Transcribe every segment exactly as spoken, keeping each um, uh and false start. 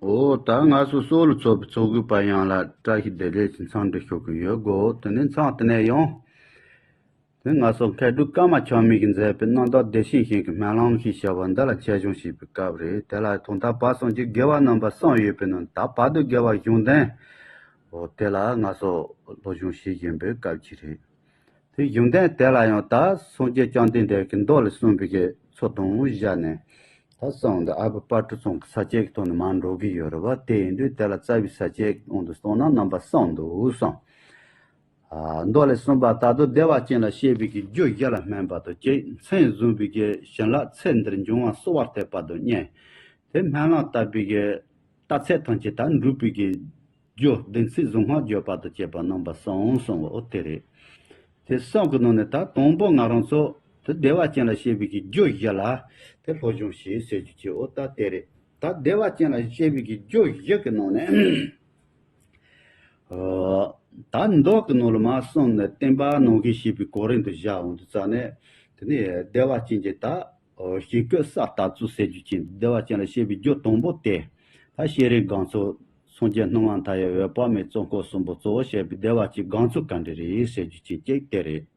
འོ་ད་ང་ཚོ་སོགས་ལ་ཚོགས་པའི་ཚོགས་གུས་པ་ཡང་ལ་བཀྲ་ཤིས་བདེ་ལེགས་ཀྱི་འཚམས་འདྲི་ཞུ་གི་ཡོད་གོ། དེ་ནས་མཚམས་དེ་ནས་ཡང་། དེ་ང་ཚོ་མཁས་གྲུབ་ཀརྨ་ཆགས་མེད་ཀྱིས་མཛད་པའི་རྣམ་དག་བདེ་གཤེགས་ཞིང་གི་སྨོན་ལམ་ཞེས་བྱ་བ་འདི་ལ་འཆད་སྦྱོང་བྱེད་པའི་སྐབས་རེད། དེ་ལ་ཐོག་མཐའ་བར་གསུམ་གྱི་དགེ་བ་རྣམ་པ་གསུམ་ཡོད་པའི་ནང་ད་བར་དུ་དགེ་བ་གཞུང་དོན། འོ་དེ་ལ་ང་ཚོ་སློབ་སྦྱོང་བྱེད་བཞིན་པའི་སྐབས་ཅིག་རེད། དེ་གཞུང་དོན་དེ་ལ་ཡང་ད་སངས་རྒྱས་བཅོམ་ལྡན་འདས་ཀྱིས་མདོ་ལས་གསུངས་པའི་གི་ཚུལ་དང་བཞག་ནས། ད་གསུངས་འདི་ཨ་བུ་དཔལ་སྤྲུལ་ཚང་གི་ས་བཅད་ཀྱི་ཐོག་ནས་མར་འགྲོ་གི་ཡོད་རེད་བ། དེ་ཡིན་དུས་དེ་ལ་རྩ་བའི་ས་བཅད་ཀྱི་དབང་དུ་སོང་ན་རྣམ་པ་གསུམ་འདུག་གསུངས། ཨ་མདོ་ལས་གསུངས་པ་ལྟར་དུ་བདེ་བ་ཅན་ལ་སྐྱེ་བའི་གི་རྒྱུ་བཞི་ལ་སྨོན་པ་དང་གཅིག་མཚན་བཟུང་བའི་གི་བྱིན་རླབས་ཚེ་འདིར་འབྱུང་བ་གསོལ་བ་འདེབས་པ་དང་གཉིས། དེ་སྨོན་ལམ་བཏབ་པའི་གི་རྟགས་ཚད་ཐམས་ཅད་དག་འགྲུབ་པའི་གི་རྒྱུ་བདེན་ཚིག་གཟུངས་སྔགས་བརྗོད་པ་དང་བཅས་པ་རྣམ་པ་གསུམ་གསུངས་པ་འོ་དེ་རེད། དེ་གསུམ་གྱི་ནང་ནས་ད་དང་པོ་ང་རང་ཚོ་དེ་བདེ་བ་ཅན་ལ་སྐྱེ་བའི་གི་རྒྱུ་བཞི་ལ་དེ་སློབ་སྦྱོང་བྱེད་ཟེར་རྒྱུ་ཅིག་འོ་ད་དེ་རེད། ད་བདེ་བ་ཅན་ལ་སྐྱེ་བའི་གི་རྒྱུ་བཞི་གི་ནང་ནས། ཨོ། ད་མདོ་གི་ནང་ལ་མར་གསུངས་ནས་བསྟན་པ་ནང་བཞིན་བྱེད་པའི་གོ་རིམ་དུ་བཞག་འོང་དུས་ཙ་ནས། དེ་ནས་བདེ་བ་ཅན་གྱི་ད། ཞིང་བཀོད་ས་ལྟ་ཚུལ་ཟེར་རྒྱུ་ཅན་བདེ་བ་ཅན་ལ་སྐྱེ་བའི་རྒྱུ་དང་པོ་སྟེ། ད་ཤེས་རིག་སྒང་ཚུལ། སངས་རྒྱས་སྣང་བ་མཐའ་ཡས་འོད་དཔག་མེད་གཙོ་འཁོར་གསུམ་པོ་གཙོ་བོ་བྱས་པའི་བདེ་བ་ཅན་སྒང་ཚུལ་ག་འདྲ་རེད་ཟེར་རྒྱུ་ཅན་གཅིག་དེ་རེད།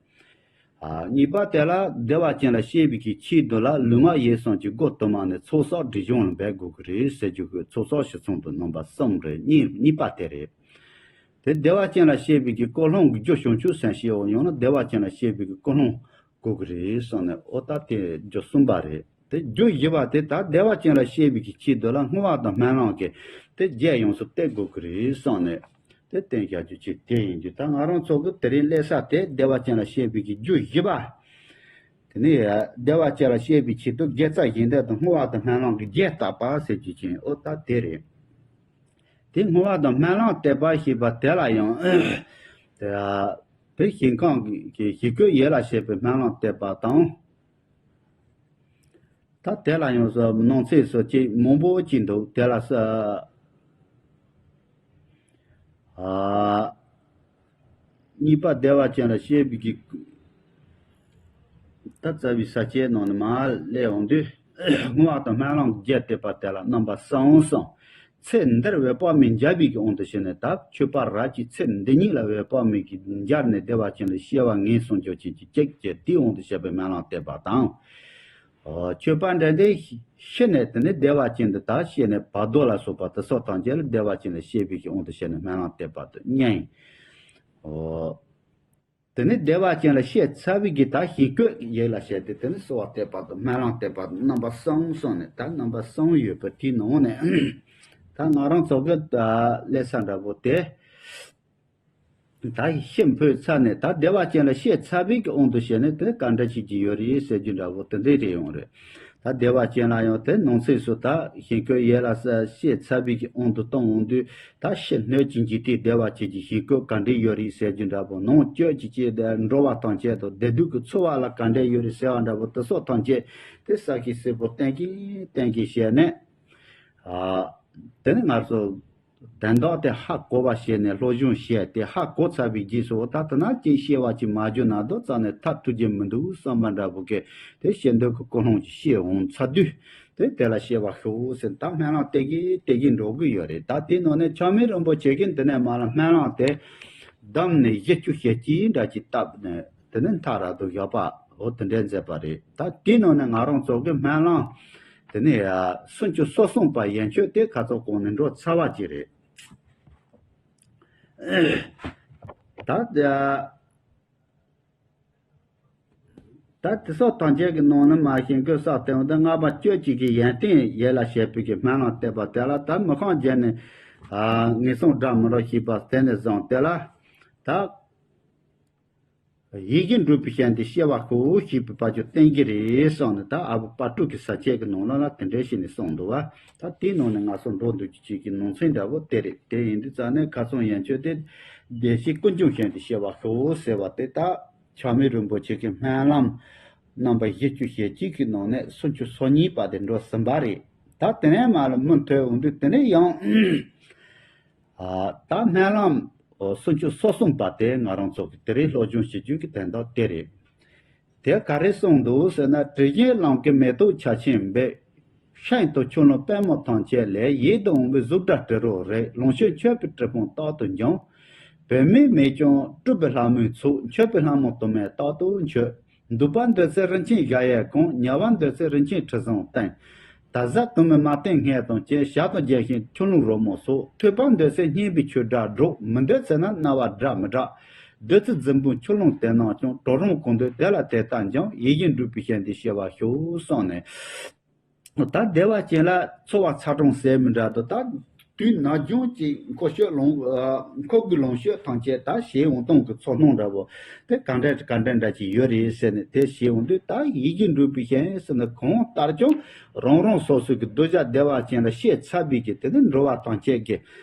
ཨ། གཉིས་པ་དེ་ལ་བདེ་བ་ཅན་ལ་སྐྱེ་བའི་གི་ཆེད་དུ་ལ་ལུས་ངག་ཡིད་གསུམ་གྱི་སྒོ་དུ་མ་ནས་ཚོགས་བསགས་སྒྲིབ་སྦྱོང་ལ་འབད་དགོས་ཀྱི་རེད་ཟེར་རྒྱུ་གི་ཚོགས་བསགས་ཞིང་གསུམ་དུ་རྣམ་པ་གསུམ་རེད། གཉིས་གཉིས་པ་དེ་རེད། དེ་བདེ་བ་ཅན་ལ་སྐྱེ་བའི་གི་ཀུན་སློང་གི་རྒྱུ་བྱང་ཆུབ་སེམས་ཞེས་འོ་ཡང་ན་བདེ་བ་ཅན་ལ་སྐྱེ་བའི་གི་ཀུན་སློང་དགོས་ཀྱི་རེད་གསུངས་ནས་འོ་ད་དེ་རྒྱུ་གསུམ་པ་རེད། དེ་རྒྱུ་བཞི་པ་དེ་ད་བདེ་བ་ཅན་ལ་སྐྱེ་བའི་གི་ཆེད་དུ་ལ་བསྔོ་བ་དང་སྨོན་ལམ་གྱི་དེ་རྒྱས་ཡོངས་སུ་གཏད་དགོས་ཀྱི་རེད་གསུངས་ནས། དེ་བསྟན་བྱ་རྒྱུ་ཅིག་དེ་ཡིན་རྒྱུ་ད་ང་རང་ཚོ་གི་དེ་རིང་སླེབས་ས་དེ་བདེ་བ་ཅན་ལ་སྐྱེ་བའི་གི་རྒྱུ་བཞི་པ། དེ་ནས་བདེ་བ་ཅན་ལ་སྐྱེ་བའི་ཆེད་དུ་དགེ་རྩ་གཞན་དོན་དང་བསྔོ་བ་དང་སྨོན་ལམ་གྱི་རྒྱས་བཏབ་པ་ཟེར་རྒྱུ་ཅན་འོ་ད་དེ་རེད། དེ་བསྔོ་བ་དང་སྨོན་ལམ་བཏབ་པ་ཞེས་པ་དེ་ལ་ཡང་། དེ་དེ་ཞིང་ཁམས་ཀྱི་ཞིང་བཀོད་ཡིད་ལ་བྱེད་པའི་སྨོན་ལམ་བཏབ་པ་དང་། ད་དེ་ལ་ཡང་སོ་ནང་ཚིག་སོ་གཅིག་མང་པོ་གཅིག་འདུག་དེ་ལ་ས། ཨ། གཉིས་པ་བདེ་བ་ཅན་ལ་སྐྱེ་བའི་གི། ད་རྩ་བའི་ས་བཅད་ནང་ནས་མར་སླེབས་འོང་དུས། བསྔོ་བ་དང་སྨོན་ལམ་རྒྱས་བཏབ་པ་དེ་ལ་རྣམ་པ་གསུམ་གསུངས། ཚེ་འདིར་འོད་དཔག་མེད་མཇལ་བའི་གི་དབང་དུ་བྱས་ནས་ད་མཆོད་པ་རབ་ཀྱིས་ཚེ་འདི་ཉིད་ལ་འོད་དཔག་མེད་ཀྱིས་མཇལ་ནས་བདེ་བ་ཅན་ལ་སྐྱེ་བ་ངེས་སོང་ཆོག་ཅན་གྱི་གཅིག་བཅས་དེའི་དབང་དུ་བྱས་པའི་སྨོན་ལམ་བཏབ་པ་དང་། ཨོ། མཆོད་པ་འདྲ་འདི་ཤི་ནས་དེ་ནས་བདེ་བ་ཅན་དུ་ད་སྐྱེས་ནས་བར་དོ་ལ་སོགས་པ་དེ་སོགས་ཐམས་ཅད་ལ་བདེ་བ་ཅན་ལ་སྐྱེ་བའི་གི་དབང་དུ་བྱས་ནས་སྨོན་ལམ་བཏབ་པ་དང་གཉིས། ཨོ། དེ་ནས་བདེ་བ་ཅན་ལ་སྐྱེས་ཚར་བའི་གི་ད་ཞིང་བཀོད་ཡིད་ལ་བྱས་ཏེ་དེ་ནས་གསོལ་བ་བཏབ་པ་དང་སྨོན་ལམ་བཏབ་པ་དང་རྣམ་པ་གསུམ་གསུངས་ནས་ད་རྣམ་པ་གསུམ་ཡོད་པ་དེའི་ནང་ནས་ད་ང་རང་ཚོ་གི་ད་སླེབས་ས་འདྲ་པོ་དེ། ད་ཤི་འཕོས་ཚར་ནས་ད་བདེ་བ་ཅན་ལ་སྐྱེས་ཚར་བའི་གི་དབང་དུ་བྱས་ནས་དེ་ག་འདྲ་བྱེད་ཀྱི་ཡོད་རེད་ཟེར་རྒྱུ་འདྲ་པོ་དེ་འདྲ་རེད་ཡོང་རེད། ད་བདེ་བ་ཅན་ལ་ཡང་དེ་ནང་གསེས་སུ་ད་ཞིང་བཀོད་ཡིད་ལ་སྐྱེས་ཚར་བའི་གི་དབང་དུ་བཏང་འོང་དུས་ད་ཤི་སྣོད་ཀྱི་འཇིག་རྟེན་བདེ་བ་ཅན་གྱི་ཞིང་བཀོད་ག་འདྲ་ཡོད་རེད་ཟེར་རྒྱུ་འདྲ་པོ་ནང་བཅུད་ཀྱི་ཅེས་དེ་འགྲོ་བ་ཐམས་ཅད་དང་བདེ་སྡུག་གི་འཚོ་བ་ལ་ག་འདྲ་ཡོད་རེད་ཟེར་བ་འདྲ་པོ་དེ་སོགས་ཐམས་ཅད་དེ་ས་ཤིང་སེར་པོ་བསྟན་གྱིན་བསྟན་གྱིན་བྱས་ནས། ཨ། དེ་ནི་ང་ཚོ་དོན་དག་དེ་ཧ་གོ་བ་བྱས་ནས་སློབ་སྦྱོང་བྱས་ཏེ་ཧ་གོ་ཚར་བའི་རྗེས་སུ་འོ་ད་དེ་ན་ཅིག་སྐྱེ་བ་ཅིག་མ་བརྗོད་ན་རྡོ་རྩ་ནས་ཐར་ཐུབ་ཀྱི་མི་འདུག་བསམ་པ་འདྲ་པོ་གི་དེ་སྐྱེ་འདོད་ཀྱི་ཀུན་སློང་ཅིག་སྐྱེ་འོང་ཚར་དུས་དེ་དེ་ལ་སྐྱེ་བ་ཤོག་ཟེར་ད་སྨོན་ལམ་བཏབ་གིན་བཏབ་གིན་འགྲོ་གི་ཡོད་རེད། ད་དེའི་ནང་ནས་ཆགས་མེད་རིན་པོ་ཆེ་གིས་འདི་ནས་མར་ལ་སྨོན་ལམ་དེ་བསྡོམས་ནས་བཞི་བཅུ་ཞེ་གཅིག་འདྲ་ཅིག་བཏབ་ནས། དེ་ནས་མཐའ་ར་དུ་བཞག་པ་འོ་དེ་འདྲའི་མཛད་པ་རེད། ད་དེའི་ནང་ནས་ང་རང་ཚོ་གི་སྨོན་ལམ་དེ་ནས་སུམ་ཅུ་སོ་གསུམ་པ་ཡན་ཆོད་དེ་ཁ་ཚོ་གོང་ནས་འགྲོ་ཚར་བ་ཅིག་རེད། ད་ད་དེ་སོགས་ཐམས་ཅད་ཀྱི་ནང་ནས་མར་ཞིང་བཀོད་ས་སྟེང་དུ་ལྔ་པ་སྤྱོད་བྱེད་ཀྱི་ཡོན་ཏན་ཡིད་ལ་བྱེད་པའི་གི་སྨོན་ལམ་བཏབ་པ་དེ་ལ་ད་མི་ཁོང་བརྒྱད་ནས་ངན་སོང་དགྲ་མི་འགྲོ་ཞེས་པ་དེ་ནས་བཟུང་དེ་ལ་ད། ཡིད་ཀྱིས་འགྲུབ་པའི་ཞལ་འདི་སྐྱེ་བ་ཤོག་ཞེས་པའི་བར་གྱུར་བསྟན་གྱི་རེད་གསུངས་ནས་ད་ཨ་བུ་དཔལ་སྤྲུལ་གྱི་ས་བཅད་ཀྱི་ནང་ལ་ལ་དེ་འདྲའི་བྱས་ནས་གསུངས་འདུག་བ། ད་དེའི་ནང་ནས་ང་ཚོ་འགྲོ་འདུག་ཅིག་གི་ནང་ཚན་འདྲ་བོ་དེ་རེད། དེ་ཡིན་དུས་ཙང་ནས་ཁ་ཚོན་ཡན་ཆོད་དེ་བདེ་གཤེགས་ཀུན་འབྱུང་ཞལ་འདི་སྐྱེ་བ་ཤོག་ཟེར་བ་དེ་ད་ཆགས་མེད་རིན་པོ་ཆེ་གི་སྨོན་ལམ་རྣམ་པ་བཞི་བཅུ་ཞེ་གཅིག་གི་ནང་ནས་སུམ་ཅུ་སོ་གཉིས་པ་དེ་འགྲོ་ཟིན་པ་རེད། ད་དེ་ནས་མར་ལ་མུ་མཐུད་འོང་དུས་དེ་ནས་ཡང་། ད་སྨོན་ལམ་སུམ་ཅུ་སོ་གསུམ་པ་དེ་ང་རང་ཚོ་གི་དེ་རིང་སློབ་སྦྱོང་བྱེད་རྒྱུ་གི་དོན་དག་དེ་རེད། དེ་ག་རེ་གསུངས་འདུག་ཟེར་ན། དྲི་ཞིམ་ལམ་གྱི་མེ་ཏོག་ཆར་ཆེན་འབེབས། ཤིན་ཏུ་ཆུ་ཀླུང་པདྨོ་ཐམས་ཅད་ལས། ཡིད་དུ་འོང་བའི་གཟུགས་སྒྲ་དྲི་རོ་རེག །ལོངས་སྤྱོད་མཆོད་པའི་དྲི་བོང་རྟག་ཏུ་འབྱུང་། བུད་མེད་མེད་ཀྱང་སྤྲུལ་པའི་ལྷ་མོའི་ཚོགས། མཆོད་པའི་ལྷ་མོ་དུ་མས་རྟག་ཏུ་མཆོད། འདུད་པ་འདོད་ཚེ་རིན་ཆེན་གཞལ་ཡས་ཁང་། ཉལ་བ་འདོད་ཚེ་རིན་ཆེན་དྲི་བཟང་སྟེང་། དལ་བ་དུ་མས་མ་བསྟེན་སྔས་དང་བཅས། ཞབས་དང་བརྒྱན་ཞིང་ཆུ་ཀླུང་རོལ་མོ་སོགས། ཐོས་པ་འདོད་ཚེ་སྙན་པའི་ཆོས་སྒྲ་སྒྲོག །མི་འདོད་ཚེ་ན་རྣ་བར་སྒྲ་མི་གྲག །བདུད་རྩི་རྫིང་བུའི་ཆུ་ཀླུང་དེ་རྣམས་ཀྱང་། གྲོག་རོང་གང་འདོད་དེ་ལ་དེ་ལྟར་འབྱུང་། ཡིད་བཞིན་འགྲུབ་པའི་ཞལ་འདི་ཤེས་པར་ཤོག་གསུངས་ནས། ད་བདེ་བ་ཅན་ལ་འཚོ་བ་ཚ་གྲང་ཟེར་མི་འདྲ་དོ། ད་དུས་ནམ་རྒྱུན་གྱི་མཁོ་སྤྱོད་ལོངས་ཨ་མཁོ་དགོས་ལོངས་སྤྱོད་ཐམས་ཅད་ད་ཞེ་འོང་སྟངས་ཀྱི་ཚོར་སྣང་འདྲ་བོ་དེ་ག་འདྲ་ག་འདྲ་འདྲ་ཅིག་ཡོད་རེད་ཟེར་ནས། དེ་ཞེ་འོང་དུས་ད་ཡིད་བཞིན་འགྲུབ་པའི་ཞལ་ཟེར་ན། གང་ལྟར་ཀྱང་རང་རང་སོ་སོ་གི་གདུལ་བྱ་བདེ་བ་ཅན་ལ་ཤེས་ཚར་བའི་གི་དེ་ནི་འགྲོ་བ་ཐམས་ཅད་ཀྱི་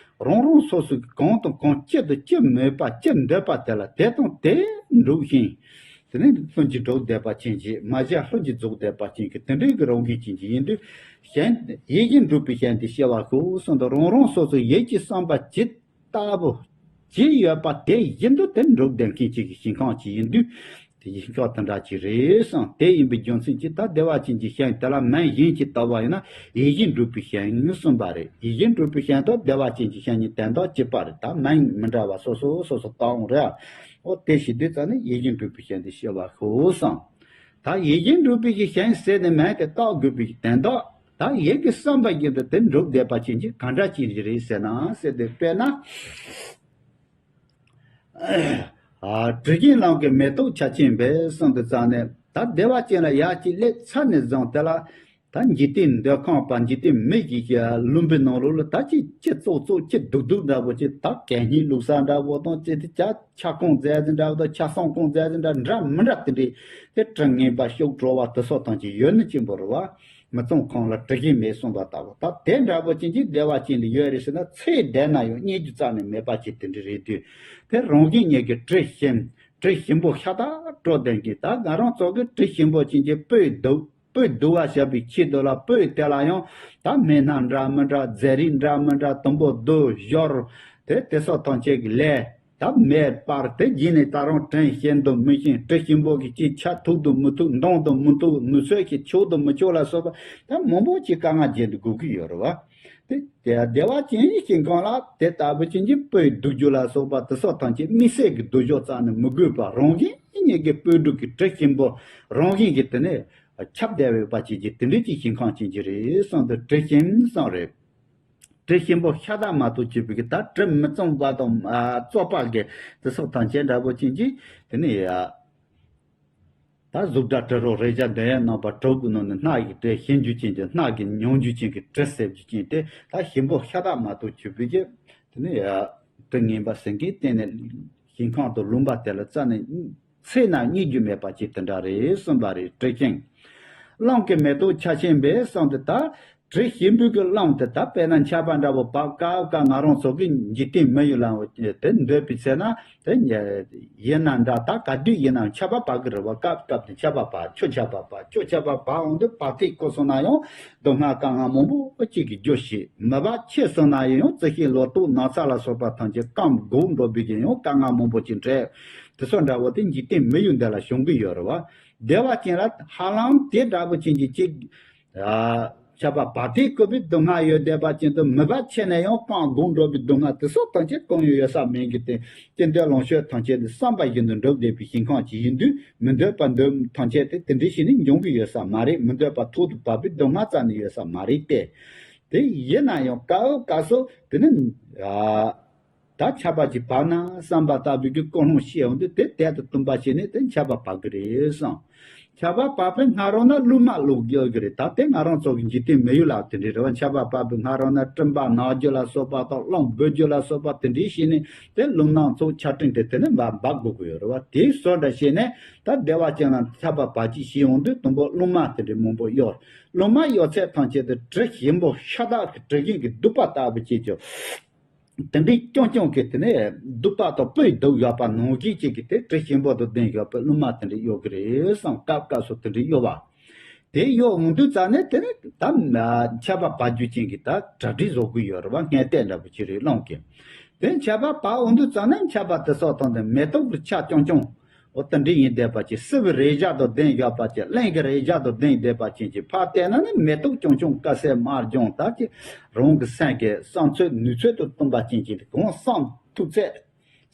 རང་རང་སོ་སོ་གི་གང་དང་གང་ཅི་དང་ཅི་མོས་པ་ཅི་འདོད་པ་དེ་ལ་དེ་དང་དེ་འགྲུབ་ཤིང་། དེ་ནས་ལྷུན་གྱིས་གྲུབ་བསྡད་པ་ཅན་གྱི། མ་གཞི་ལྷུན་གྱིས་རྫོགས་བསྡད་པ་ཅན་གྱི་དེ་འདྲའི་གི་རང་བཞིན་ཅན་གྱི་ཡིན་དུས། ཞལ་ཡིད་བཞིན་འགྲུབ་པའི་ཞལ་འདི་ཤེས་པར་ཤོག་གསུངས་དུས། རང་རང་སོ་སོའི་ཡིད་ཀྱི་བསམ་པ་ཇི་ལྟ་བུ་ཇི་ཡོད་པ་དེ་བཞིན་དུ་དེ་འགྲུབ་བསྡད་མཁན་ཅིག་གི་ཞིང་ཁམས་ཅིག་ཡིན་དུས། དེ་ཞིང་ཁམས་དེ་འདྲ་ཅིག་རེད་བསམ། དེ་ཡིན་པའི་རྒྱུ་མཚན་གྱིས་ད་བདེ་བ་ཅན་གྱི་ཞལ་དེ་ལ་མིང་གཞན་གྱིས་བཏགས་པ་ཡིན་ན། ཡིད་བཞིན་འགྲུབ་པའི་ཞལ་གསུངས་པ་རེད། ཡིད་བཞིན་འགྲུབ་པའི་ཞལ་དང་བདེ་བ་ཅན་གྱི་ཞལ་གཉིས་དོན་དག་གཅིག་པ་རེད། ད་མིང་མི་འདྲ་བ་སོ་སོ་སོ་སོ་བཏགས་འོང་རེད། འོ་དེ་ཞིག་དུས་ཙ་ནས་ཡིད་བཞིན་འགྲུབ་པའི་ཞལ་འདི་ཤེས་པར་ཤོག་གསུངས། ད་ཡིད་བཞིན་འགྲུབ་པའི་གི་ཞལ་ཟེར་ནས་མིང་དེ་བཏགས་དགོས་པའི་གི་དོན་དག་ད་ཡིད་ཀྱི་བསམ་པ་བཞིན་དུ་དེ་འགྲུབ་བསྡད་པ་ཅན་གྱི་ག་འདྲ་ཅིག་རེད་ཟེར་ན་ཟེར་དུས། དཔེར་ན། ཨ། དྲི་ཞིམ་རླུང་གི་མེ་ཏོག་ཆར་ཆེན་འབེབས་གསུངས་དུས་ཙ་ནས། ད་བདེ་བ་ཅན་ལ་ཡར་གཅིག་སླེབས་ཚར་ནས་བཟུང་དེ་ལ། ད་འཇིག་རྟེན་འདོད་ཁམས་པ་འཇིག་རྟེན་མི་ཞིག་གི་ལུང་པའི་ནང་ལོགས་ལ་ད་ཅིག་ཅི་ཙོག་ཙོག་ཅི་སྡུག་སྡུག་འདྲ་པོ་ཅིག་ད་གད་སྙིགས་བླུགས་ས་འདྲ་པོ་དང་ཅི་དེ་ཅ་ཆ་ཁང་མཛེས་ཟིན་འདྲ་པོ་དང་ཆ་ཚང་ཁང་མཛེས་ཟིན་འདྲ་འདྲ་མི་འདྲ་དེ་འདྲའི་དེ་དྲི་ངན་པ་ཤོག་བྲོ་བ་དེ་སོགས་ཐམས་ཅད་ཡོད་ནི་ཅི་འབོར་བ། མི་ཚང་ཁང་ལ་དྲི་ཞིམ་མེད་གསུངས་པ་ལྟ་བུ། ད་དེ་འདྲ་པོ་ཅན་གྱི་བདེ་བ་ཅན་ལ་ཡོད་རེད་ཟེར་ན། ཚེ་འདས་ན་ཡང་རྙེད་རྒྱུ་རྩ་ནས་མེད་པ་ཅིག་དེ་འདྲ་རེད་དུས། དེ་རང་བཞིན་ཉིད་ཀྱི་དྲི་ཞིམ། དྲི་ཞིམ་པོ་ཤ་སྟག་བྲོ་ལྡན་གྱི། ད་ང་རང་ཚོ་གི་དྲི་ཞིམ་པོ་ཅན་གྱི་སྤོས་བདུག་སྤོས་བདུག་པ་བྱ་བའི་ཆེད་དུ་ལ། སྤོས་དེ་ལ་ཡང་ད་སྨན་སྣ་འདྲ་མི་འདྲ་རྫས་རིགས་འདྲ་མི་འདྲ་དུམ་བུ་བསྡུ་སྦྱོར། དེ་དེ་སོགས་ཐམས་ཅད་ཀྱི་ལས། ད་མེ་སྤར་དེ་བརྒྱུད་ནས་ད་རུང་དྲི་ཞིམ་དང་མི་ཞིམ། དྲི་ཞིམ་པོ་གི་ཅིག་ཆ་ཐུག་དང་མི་ཐུག་འདང་དང་མི་འདང་། མི་སོས་ཤིང་ཆོག་དང་མི་ཆོག་ལ་སོགས་པ་ད་མང་པོ་ཅིག་དཀའ་ངལ་འཇལ་དུ་དགོས་ཀྱི་ཡོད་རེད་བ། དེ་དེ་བདེ་བ་ཅན་གྱི་ཞིང་ཁམས་ལ་དེ་ལྟ་བུ་ཅན་གྱི་སྤོས་བདུག་རྒྱུ་ལ་སོགས་པ་དེ་སོགས་ཐམས་ཅད་དམིགས་བསལ་གྱི་བདུག་རྒྱུ་རྩ་ནས་མི་དགོས་པ། རང་བཞིན་ཉིད་ཀྱི་སྤོས་བདུག་གི་དྲི་ཞིམ་པོ་རང་བཞིན་གྱིས་དེ་ནས་ཁྱབ་བསྡད་པའི་བ་ཅན་གྱི་དེ་འདྲའི་ཅིག་ཞིང་ཁམས་ཅན་གྱི་རེད་གསུངས་དུས། དྲི་ཞིམ་གསུངས་རེད། དྲི་ཞིམ་པོ་ཤ་སྟག་མ་གཏོགས་ཅི་བྱེད་ཀྱི། ད་དྲི་མི་གཙང་བ་དང་ཨ་བཙོག་པ་གི་དེ་སོགས་ཐམས་ཅད་འདྲ་པོ་ཅན་གྱི་དེ་ནི་ཡ། ད་གཟུགས་སྒྲ་དྲི་རོ་རེག་བྱ་འདོད་ཡོན་རྣམ་པ་དྲུག་གི་ནང་ནས་སྣ་ཡི་དྲི་ཞིམ་རྒྱུ་ཅན་གྱི། སྣ་གི་མྱོང་རྒྱུ་ཅན་གྱི་དྲི་ཟེར་རྒྱུ་ཅན་དེ་ད་ཞིམ་པོ་ཤ་སྟག་མ་གཏོགས་ཅི་བྱེད་ཀྱི་དེ་ནི་ཡ། དྲི་ངན་པ་ཟེར་མཁན་དེ་ནི་ཞིང་ཁམས་དང་ལུང་པ་དེ་ལ་རྩ་ནས་ཚེ་ན་རྙེད་རྒྱུ་མེད་པ་ཅིག་དེ་འདྲ་རེད་གསུངས་པ་རེད། དྲི་ཞིམ། རླུང་གི་མེ་ཏོག་ཆར་ཆེན་འབེབས་གསུངས་དུས། ད་དྲི་ཞིམ་པོའི་གི་རླུང་དེ་ད་དཔེར་ན་ཆར་པ་འདྲ་བོ་བབས་སྐབས་སྐབས་ང་རང་ཚོ་གི་འཇིག་རྟེན་མི་ཡུལ་ལ་དེ་འདོད་པའི་ཚེ་ན་དེ་ཡིན་ན་འདྲ། ད་ག་དུས་ཡིན་ནའང་ཆར་པ་བབས་ཀྱི་རེད་བ། སྐབས་སྐབས་དེ་ཆར་པ་བབས། ཁྱོད་ཆར་པ་བབས། ཁྱོད་ཆར་པ་བབས་འོང་དུས་བག་ཐིག་ཁུག་སོང་ན་ཡང་སྡུག་བསྔལ་དཀའ་ངལ་མང་པོ་གཅིག་གི་རྒྱུ་བྱེད། མི་བབས་ཆེ་སོང་ན་ཡང་རྩི་ཤིང་ལོ་ཏོག་ནགས་ཚལ་ལ་སོགས་པ་ཐམས་ཅད་སྐམ་སྒོག་འགྲོ་བའི་གི་ཡང་དཀའ་ངལ་མང་པོ་ཅིག་འཕྲད། དེ་སོགས་འདྲ་བོ་དེ་འཇིག་རྟེན་མི་ཡུལ་འདི་ལ་བྱུང་གི་ཡོད་རེད་བ། བདེ་བ་ཅན་ལ་ཧ་ལམ་དེ་འདྲ་བོ་ཅན་གྱི་གཅིག་ཨ་ཆར་པ་བབས་ཏེ་བསྐོལ་བའི་སྡུག་བསྔལ་ཡོད་བསྡད་པ་ཅན་དུ། མི་བབས་ཆེ་ན་ཡང་སྐམ་སྒོག་འགྲོ་བའི་སྡུག་བསྔལ་དེ་སོགས་ཐམས་ཅད་གང་ཡང་ཡོད་ས་མེད་ཀྱི་སྟེ། ཅི་འདོད་ལོངས་སྤྱོད་ཐམས་ཅད་དེ་བསམ་པ་བཞིན་དུ་འགྲུབ་བསྡད་པའི་ཞིང་ཁམས་ཅིག་ཡིན་དུས། མི་འདོད་པ་འདོད་ཐམས་ཅད་དེ་དེ་འདྲའི་ཞིག་ནི་འབྱུང་གི་ཡོད་ས་མ་རེད། མི་འདོད་པ་ཐོག་ཏུ་བབས་པའི་སྡུག་བསྔལ་རྩ་ནས་ཡོད་ས་མ་རེད་དེ། དེ་ཡིན་ན་ཡང་སྐབས་སྐབས་སུ་དེ་ནི་ཨ། ད་ཆར་པ་ཅིག་བབས་ན་བསམ་པ་ལྟ་བུའི་གི་ཀུན་སློང་སྐྱེ་འོང་དུས། དེ་དེ་དང་བསྟུན་པ་བྱས་ནས་དེ་ཆར་པ་བབས་ཀྱི་རེད་བསམ། ཆར་པ་བབས་པའི་སྔ་རོལ་ན་རླུང་མ་ལོག་ཡོད་ཀྱི་རེད། ད་དེ་ང་རང་ཚོ་གི་འཇིག་རྟེན་མི་ཡུལ་ལ་དེ་འདྲ་རེད་བ། ཆར་པ་བབས་པའི་སྔ་རོལ་ན་སྤྲིན་པ་ནག་རྒྱུ་ལ་སོགས་པ་དང་རླུང་འབོད་རྒྱུ་ལ་སོགས་པ་དེ་འདྲའི་བྱས་ནས་དེ་རླུང་ནག་ཚོགས་ཆར་སྤྲིན་དེ་དེ་ནས་འབབ་འབབ་དགོས་ཀྱི་ཡོད་རེད་བ། དེ་བཟོ་འདྲ་བྱས་ནས་ད་བདེ་བ་ཅན་ལ་ཆར་པ་བབས་ཅིག་བྱས་འོང་དུས། དང་པོ་རླུང་མ་དེ་འདྲའི་མང་པོ་གཡོ། རླུང་མ་གཡོ་ཚད་ཐམས་ཅད་དེ་དྲི་ཞིམ་པོ་ཤ་སྟག་གི་དྲི་ཞིམ་གྱི་བདུག་པ་ལྟ་བུ་བྱས་ཀྱང་། དེ་འདྲའི་རྐྱང་རྐྱང་གི་དེ་ནས་བདུག་པ་དང་སྤོས་བདུག་ཡོད་པ་ནང་བཞིན་ཅིག་གི་དེ་དྲི་ཞིམ་པོ་དང་ལྡན་ཡོད་པའི་རླུང་མ་དེ་འདྲ་གཡོ་གི་རེད་བསམ། སྐབས་སྐབས་སུ་དེ་འདྲ་གཡོ་བ། དེ་གཡོ་འོང་དུས་ཙ་ནས་དེ་ནས་ད་ཆར་པ་བབས་རྒྱུ་ཅན་གྱི་ད་གྲ་སྒྲིག་བཟོ་དགོས་ཡོད་རེད་བ། སྔས་ལྟས་འདྲ་པོ་ཅིག་རེད་རླུང་གིས། དེ་ཆར་པ་བབས་འོང་དུས་ཙ་ནས་ཆར་པ་དེ་སོགས་དང་དེ་མེ་ཏོག་གི་ཆ་རྐྱང་རྐྱང་ འོ་དེ་འདྲ་ཡིན་བསྡད་པ་ཅིག། སྲིད་པའི་རེག་བྱ་དང་ལྡན་བཞག་པ་ཅིག། རླན་གྱི་རེག་བྱ་དང་ལྡན་བསྡད་པ་ཅན་གྱི་ཕར་བལྟས་ན་ནི་མེ་ཏོག་ཆུང་ཆུང་དཀར་སེར་དམར་ལྗང་དག་ཅིག། རང་གི་སེམས་ཀྱི་བསམ་ཚུལ་ནུས་ཚོད་དུ་བཏུན་པ་ཅན་གྱི་གང་བསམ་ཐུབ་ཚད།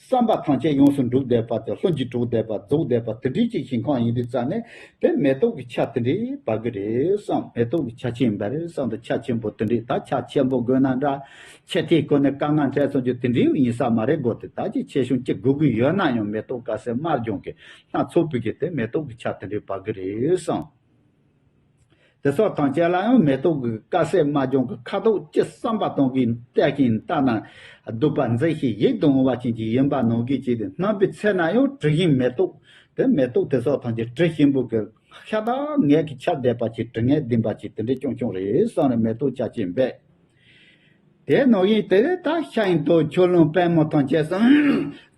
བསམ་པ་ཐམས་ཅད་ཡོངས་སུ་འགྲུབ་བསྡད་པ་དང་ལྷུན་གྱིས་གྲུབ་བསྡད་པ་རྫོགས་བསྡད་པ་དེ་འདྲའི་ཅིག་ཞིང་ཁམས་ཡིན་དུས་ཙང་ནས་དེ་མེ་ཏོག་གི་ཆ་དེ་འདྲའི་འབབ་གི་རེད་བསམ། མེ་ཏོག་གི་ཆ་ཆེན་འབབ་རེད་བསམ་དུས་ཆ་ཆེན་པོ་དེ་འདྲའི་ད་ཆ་ཆེན་པོ་དགོས་ན་འདྲ། ཆེ་ཐལ་ཁོ་ནས་དཀའ་ངལ་འཕྲད་སོང་རྒྱུ་དེ་འདྲའི་ཡིན་ས་མ་རེད། དགོས་དེ་ད་ཅིག་ཆེ་ཆུང་ཅིག་དགོས་ཀྱི་ཡོད་ན་ཡང་མེ་ཏོག་དཀར་སེར་དམར་ལྗང་གི་སྣ་ཚོགས་པའི་གི་དེ་མེ་ཏོག་གི་ཆ་དེ་འདྲའི་འབབ་གི་རེད་བསམ། དེ་སོགས་ཐམས་ཅད་ལ་ཡང་མེ་ཏོག་གི་དཀར་སེར་དམར་ལྗང་གི་ཁ་དོག་ཅི་བསམ་པ་དང་གི་བལྟས་ཤིང་ལྟ་ན་སྡུག་པ་མཛེས་ཤིང་ཡིད་དུ་འོང་བ་ཅན་གྱི་ཡིན་པ་ནང་བཞིན་བྱས་ཏེ། སྣམ་བུའི་ཚལ་ན་ཡང་དྲི་ཞིམ་མེ་ཏོག་དེ་མེ་ཏོག་དེ་སོགས་ཐམས་ཅད་དྲི་ཞིམ་པོ་གི་ཤ་སྟག་ངད་ཀྱིས་ཁྱབ་བསྡད་པ་ཅིག། དྲི་ངད་ལྡན་པ་ཅིག་དེ་འདྲ་ཆུང་ཆུང་རེད་བསམ་ནས་མེ་ཏོག་ཆ་ཆེན་འབབ། དེ་ནང་བཞིན་དེ་ལས་ད་ཤིང་དང་ཆུ་ཀླུང་པད་མོ་ཐམས་ཅད་སོགས་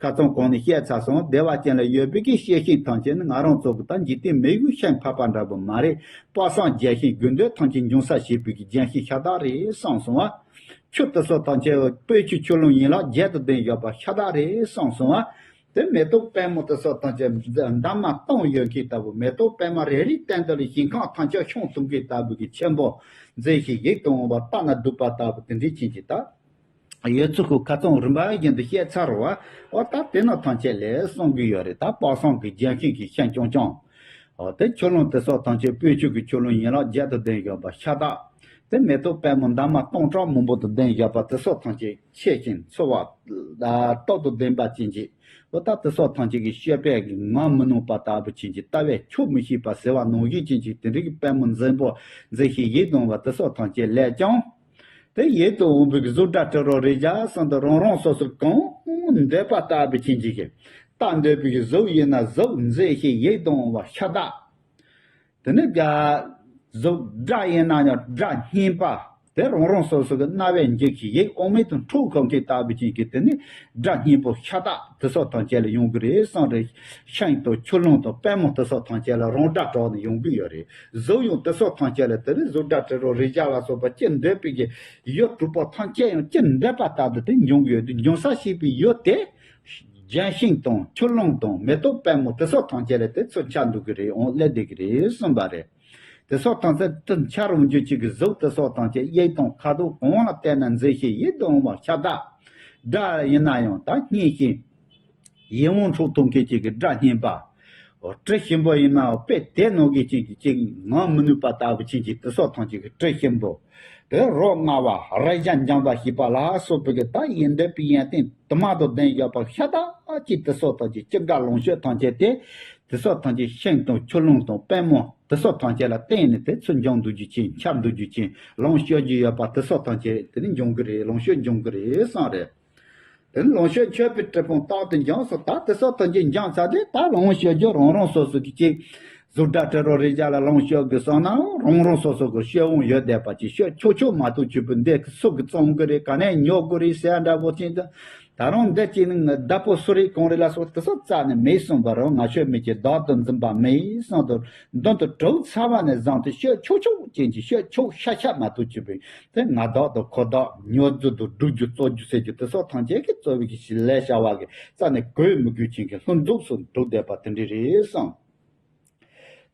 ཁ་སང་གོང་ནས་བཤད་ཚར་སོང་། བདེ་བ་ཅན་ལ་ཡོད་པའི་གི་ཤེས་ཤིང་ཐམས་ཅད་ནི་ང་རང་ཚོ་གི་ད་འཇིག་རྟེན་མི་ཡུལ་ཤིང་ཕལ་པ་འདྲ་པོ་མ་རེད། དཔག་བསམ་རྒྱན་ཤིང་དགོས་འདོད་ཐམས་ཅད་འབྱུང་ས་བྱེད་པའི་གི་རྒྱན་ཤིང་ཤ་སྟག་རེད་བསམ་སོང་བ། ཆུ་དེ་སོགས་ཐམས་ཅད་སྤོས་ཆུ་ཆུ་ཀླུང་ཡན་ལག་བརྒྱད་དང་ལྡན་ཡོད་པ་ཤ་སྟག་རེད་བསམ་སོང་བ། དེ་མེ་ཏོག་པད་མོ་དེ་སོགས་ཐམས་ཅད་འདབ་མ་སྟོང་ཡོད་མཁན་ལྟ་བུ། མེ་ཏོག་པད་མ་རེ་རེའི་སྟེང་དུ་ལ་ཞིང་ཁམས་ཐམས་ཅད་ཤོང་ཐུབ་མཁན་ལྟ་བུ་གི་ཆེན་པོ་མཛེས་ཤིང་ཡིད་དུ་འོང་བ་ལྟ་ན་སྡུག་པ་ལྟ་བུ་དེ་འདྲའི་ཅན་གྱི་ད་ཡོད་ཚུལ་ཁོ་ཁ་ཚང་རིམ་པ་བཞིན་དུ་བཤད་ཚར་བ། འོ་ད་དེ་རྣམས་ཐམས་ཅད་ལས་གསུང་གི་ཡོད་རེད། ད་དཔག་བསམ་གྱི་རྒྱན་ཤིང་གི་ཤིང་རྐྱང་རྐྱང་། འོ་དེ་ཆུ་ཀླུང་དེ་སོགས་ཐམས་ཅད་སྤོས་ཆུ་གི་ཆུ་ཀླུང་ཡན་ལག་བརྒྱད་དང་ལྡན་ཡོད་པ་ཤ་སྟག། དེ་མེ་ཏོག་པད་མོ་འདབ་མ་སྟོང་ཕྲག་མང་པོ་དང་ལྡན་ཡོད་པ་དེ་སོགས་ཐམས་ཅད་ཆེ་ཞིང་འཚེར་བ་ལ་སྟོབས་དང་ལྡན་པ་ཅན་གྱི། འོ་ད་དེ་སོགས་ཐམས་ཅད་ཀྱི་སྤྱོད་པས་ངང་མི་ནུས་པ་ལྟ་བུ་ཅན་གྱི་ལྟ་བས་ཆོག་མི་ཤེས་པ་ཟེར་བ་ནང་བཞིན་ཅན་གྱི་དེ་འདྲའི་གི་པད་མོ་མཛེས་པོ་མཛེས་ཤིང་ཡིད་དུ་འོང་བ་དེ་སོགས་ཐམས་ཅད་ལས་ཀྱང་། དེ་ཡིད་དུ་འོང་བའི་གི་གཟུགས་སྒྲ་དྲི་རོ་རེག་བྱ་གསུམ་དུ་རང་རང་སོ་སོར་གང་འདོད་པ་ལྟ་བུ་ཅན་གྱི་གི་ལྟ་འདོད་པའི་གི་གཟུགས་ཡིན་ན་གཟུགས་མཛེས་ཤིང་ཡིད་དུ་འོང་བ་ཤ་སྟག། དེ་ནས་གཟུགས་སྒྲ་ཡིན་ན་ཡང་སྒྲ་སྙན་པ། དེ་རང་རང་སོ་སོ་གི་རྣ་བས་འཇིབ་ཤིང་ཡིད་དབང་མེད་དུ་འཕྲོག་ཁོམ་མཁན་ལྟ་བུ་ཅན་གྱི་དེ་ནི་སྒྲ་སྙན་པོ་ཤ་སྟག་དེ་སོགས་ཐམས་ཅད་ལ་ཡོང་གི་རེད་བསམ་རེད། ཤིང་དང་ཆུ་ཀླུང་དང་པད་མོ་དེ་སོགས་ཐམས་ཅད་ལ་རང་སྒྲ་གྲགས་ནས་ཡོང་གི་ཡོད་རེད། གཟུགས་ཡང་དེ་སོགས་ཐམས་ཅད་ལ་དེ་ནི་གཟུགས་སྒྲ་དྲི་རོ་རེག་བྱ་ལ་སོགས་པ་ཅི་འདོད་པའི་གི་ཡུལ་དྲུག་པོ་ཐམས་ཅད་ཡང་ཅི་འདོད་པ་ལྟར་དུ་དེ་འབྱུང་གི་ཡོད་དུས་འབྱུང་ས་ཞེས་པའི་ཡུལ་དེ། རྒྱན་ཤིང་དང་ཆུ་ཀླུང་དང་མེ་ཏོག་པད་མོ་དེ་སོགས་ཐམས་ཅད་ལ་དེ་ཚུར་འཆར་འདུག་གི་རེད། འོང་སླེབས་བསྡད་ཀྱི་རེད་གསུངས་པ་རེད། དེ་སོགས་ཐམས་ཅད་དུ་འཆར་འོང་རྒྱུ་གཅིག་གི་གཟུགས་དེ་སོགས་ཐམས་ཅད་དབྱིབས་དང་ཁ་དོག་གང་ལ་བལྟས་ན་མཛེས་ཤིང་ཡིད་དུ་འོང་བ་ཤ་སྟག། སྒྲ་ཡིན་ན་ཡང་ད་སྙན་ཞིང་ཡིད་དབང་འཕྲོག་ཐུབ་མཁན་གཅིག་གི་སྒྲ་སྙན་པ། འོ་དྲི་ཞིམ་པོ་ཡིན་ནའང་དཔེ་དེ་ནང་བཞིན་ཅན་གྱི་ཅིག་ངང་མི་ནུས་པ་ལྟ་བུ་ཅན་གྱི་དེ་སོགས་ཐམས་ཅད་ཀྱི་དྲི་ཞིམ་པོ། དེ་རོ་མངར་བ་རེག་བྱ་འཇམ་པ་ཞེས་པ་ལ་སོགས་པའི་གི་ད་ཡིན་འདོད་པའི་ཡོན་ཏན་དུ་མ་དང་ལྡན་ཡོད་པ་ཤ་སྟག་ཅིག་དེ་སོགས་ཐམས་ཅད་ཅི་དགར་ལོངས་སྤྱོད་ཐམས་ཅད་དེ། དེ་སོགས་ཐམས་ཅད་ཤིང་དང་ཆུ་ཀླུང་དང་པད་མོ་དེ་སོགས་ཐམས་ཅད་ལ་བརྟེན་ནས་དེ་ཚུར་འབྱུང་འདུག་རྒྱུ་ཅན་འཆར་འདུག་རྒྱུ་ཅན་ལོངས་སྤྱོད་རྒྱུ་ཡོད་པ་དེ་སོགས་ཐམས་ཅད་དེ་ནི་འབྱུང་གི་རེད། ལོངས་སྤྱོད་འབྱུང་གི་རེད་བསམ་རེད། དེ་ནི་ལོངས་སྤྱོད་མཆོད་པའི་དྲི་བོ་རྟག་ཏུ་འབྱུང་སོགས། ད་དེ་སོགས་ཐམས་ཅད་འབྱུང་ཚར་དུས་ད་ལོངས་སྤྱོད་རྒྱུ་རང་རང་སོ་སོ་གི་ཅིག་གཟུགས་སྒྲ་དྲི་རོ་རེག་བྱ་ལ་ལོངས་སྤྱོད་དགོས་བསམ་ན་རང་རང་སོ་སོ་གི་སྤྱོད་དབང་ཡོད་བསྡད་པ་ཅིག་སྤྱོད་ཆོག་ཆོག་མ་གཏོགས་ཆོས་པོ་འདི་སུ་གིས་བཙོང་གི་རེད། ག་ནས་ཉོ་དགོས་རེད་ཟེར་འདྲ་པོ་ཅིག་འདུག་ད་རུང་འདི་གཅིག་ནི་ངའི་བདག་པོ་སུ་རེད་གང་རེད་ལ་སོགས་དེ་ཚོ་རྩ་ནས་མེད་གསུངས་པ་རེད། ང་ཆོས་མེད་ཀྱི་བདག་ཏུ་འཛིན་པ་མེད་གསུངས་དུས་མདུན་དུ་གྲུབ་ཚར་བ་ནས་བཟུང་སྟེ་སྤྱོད་ཆོག་ཆོག་ཅན་གྱི་སྤྱོད་ཆོག་ཤ་ཤ་མ་གཏོགས་ཆོས་པའི་དེ་ང་བདག་དང་ཁོ་བདག་ཉོ་རྒྱུ་དང་སྒྲུབ་རྒྱུ་རྩོམ་རྒྱུ་ཟེར་རྒྱུ་དེ་ཚོ་ཐམས་ཅད་ཀྱི་རྩོལ་བའི་གི་ལས་བྱ་བ་གི་རྩ་ནས་དགོས་མི་དགོས་ཅན་གྱི་ལྷུན་གྲུབ་སུ་གྲུབ་བསྡད་པ་དེ་འདྲ་རེད་གསུངས།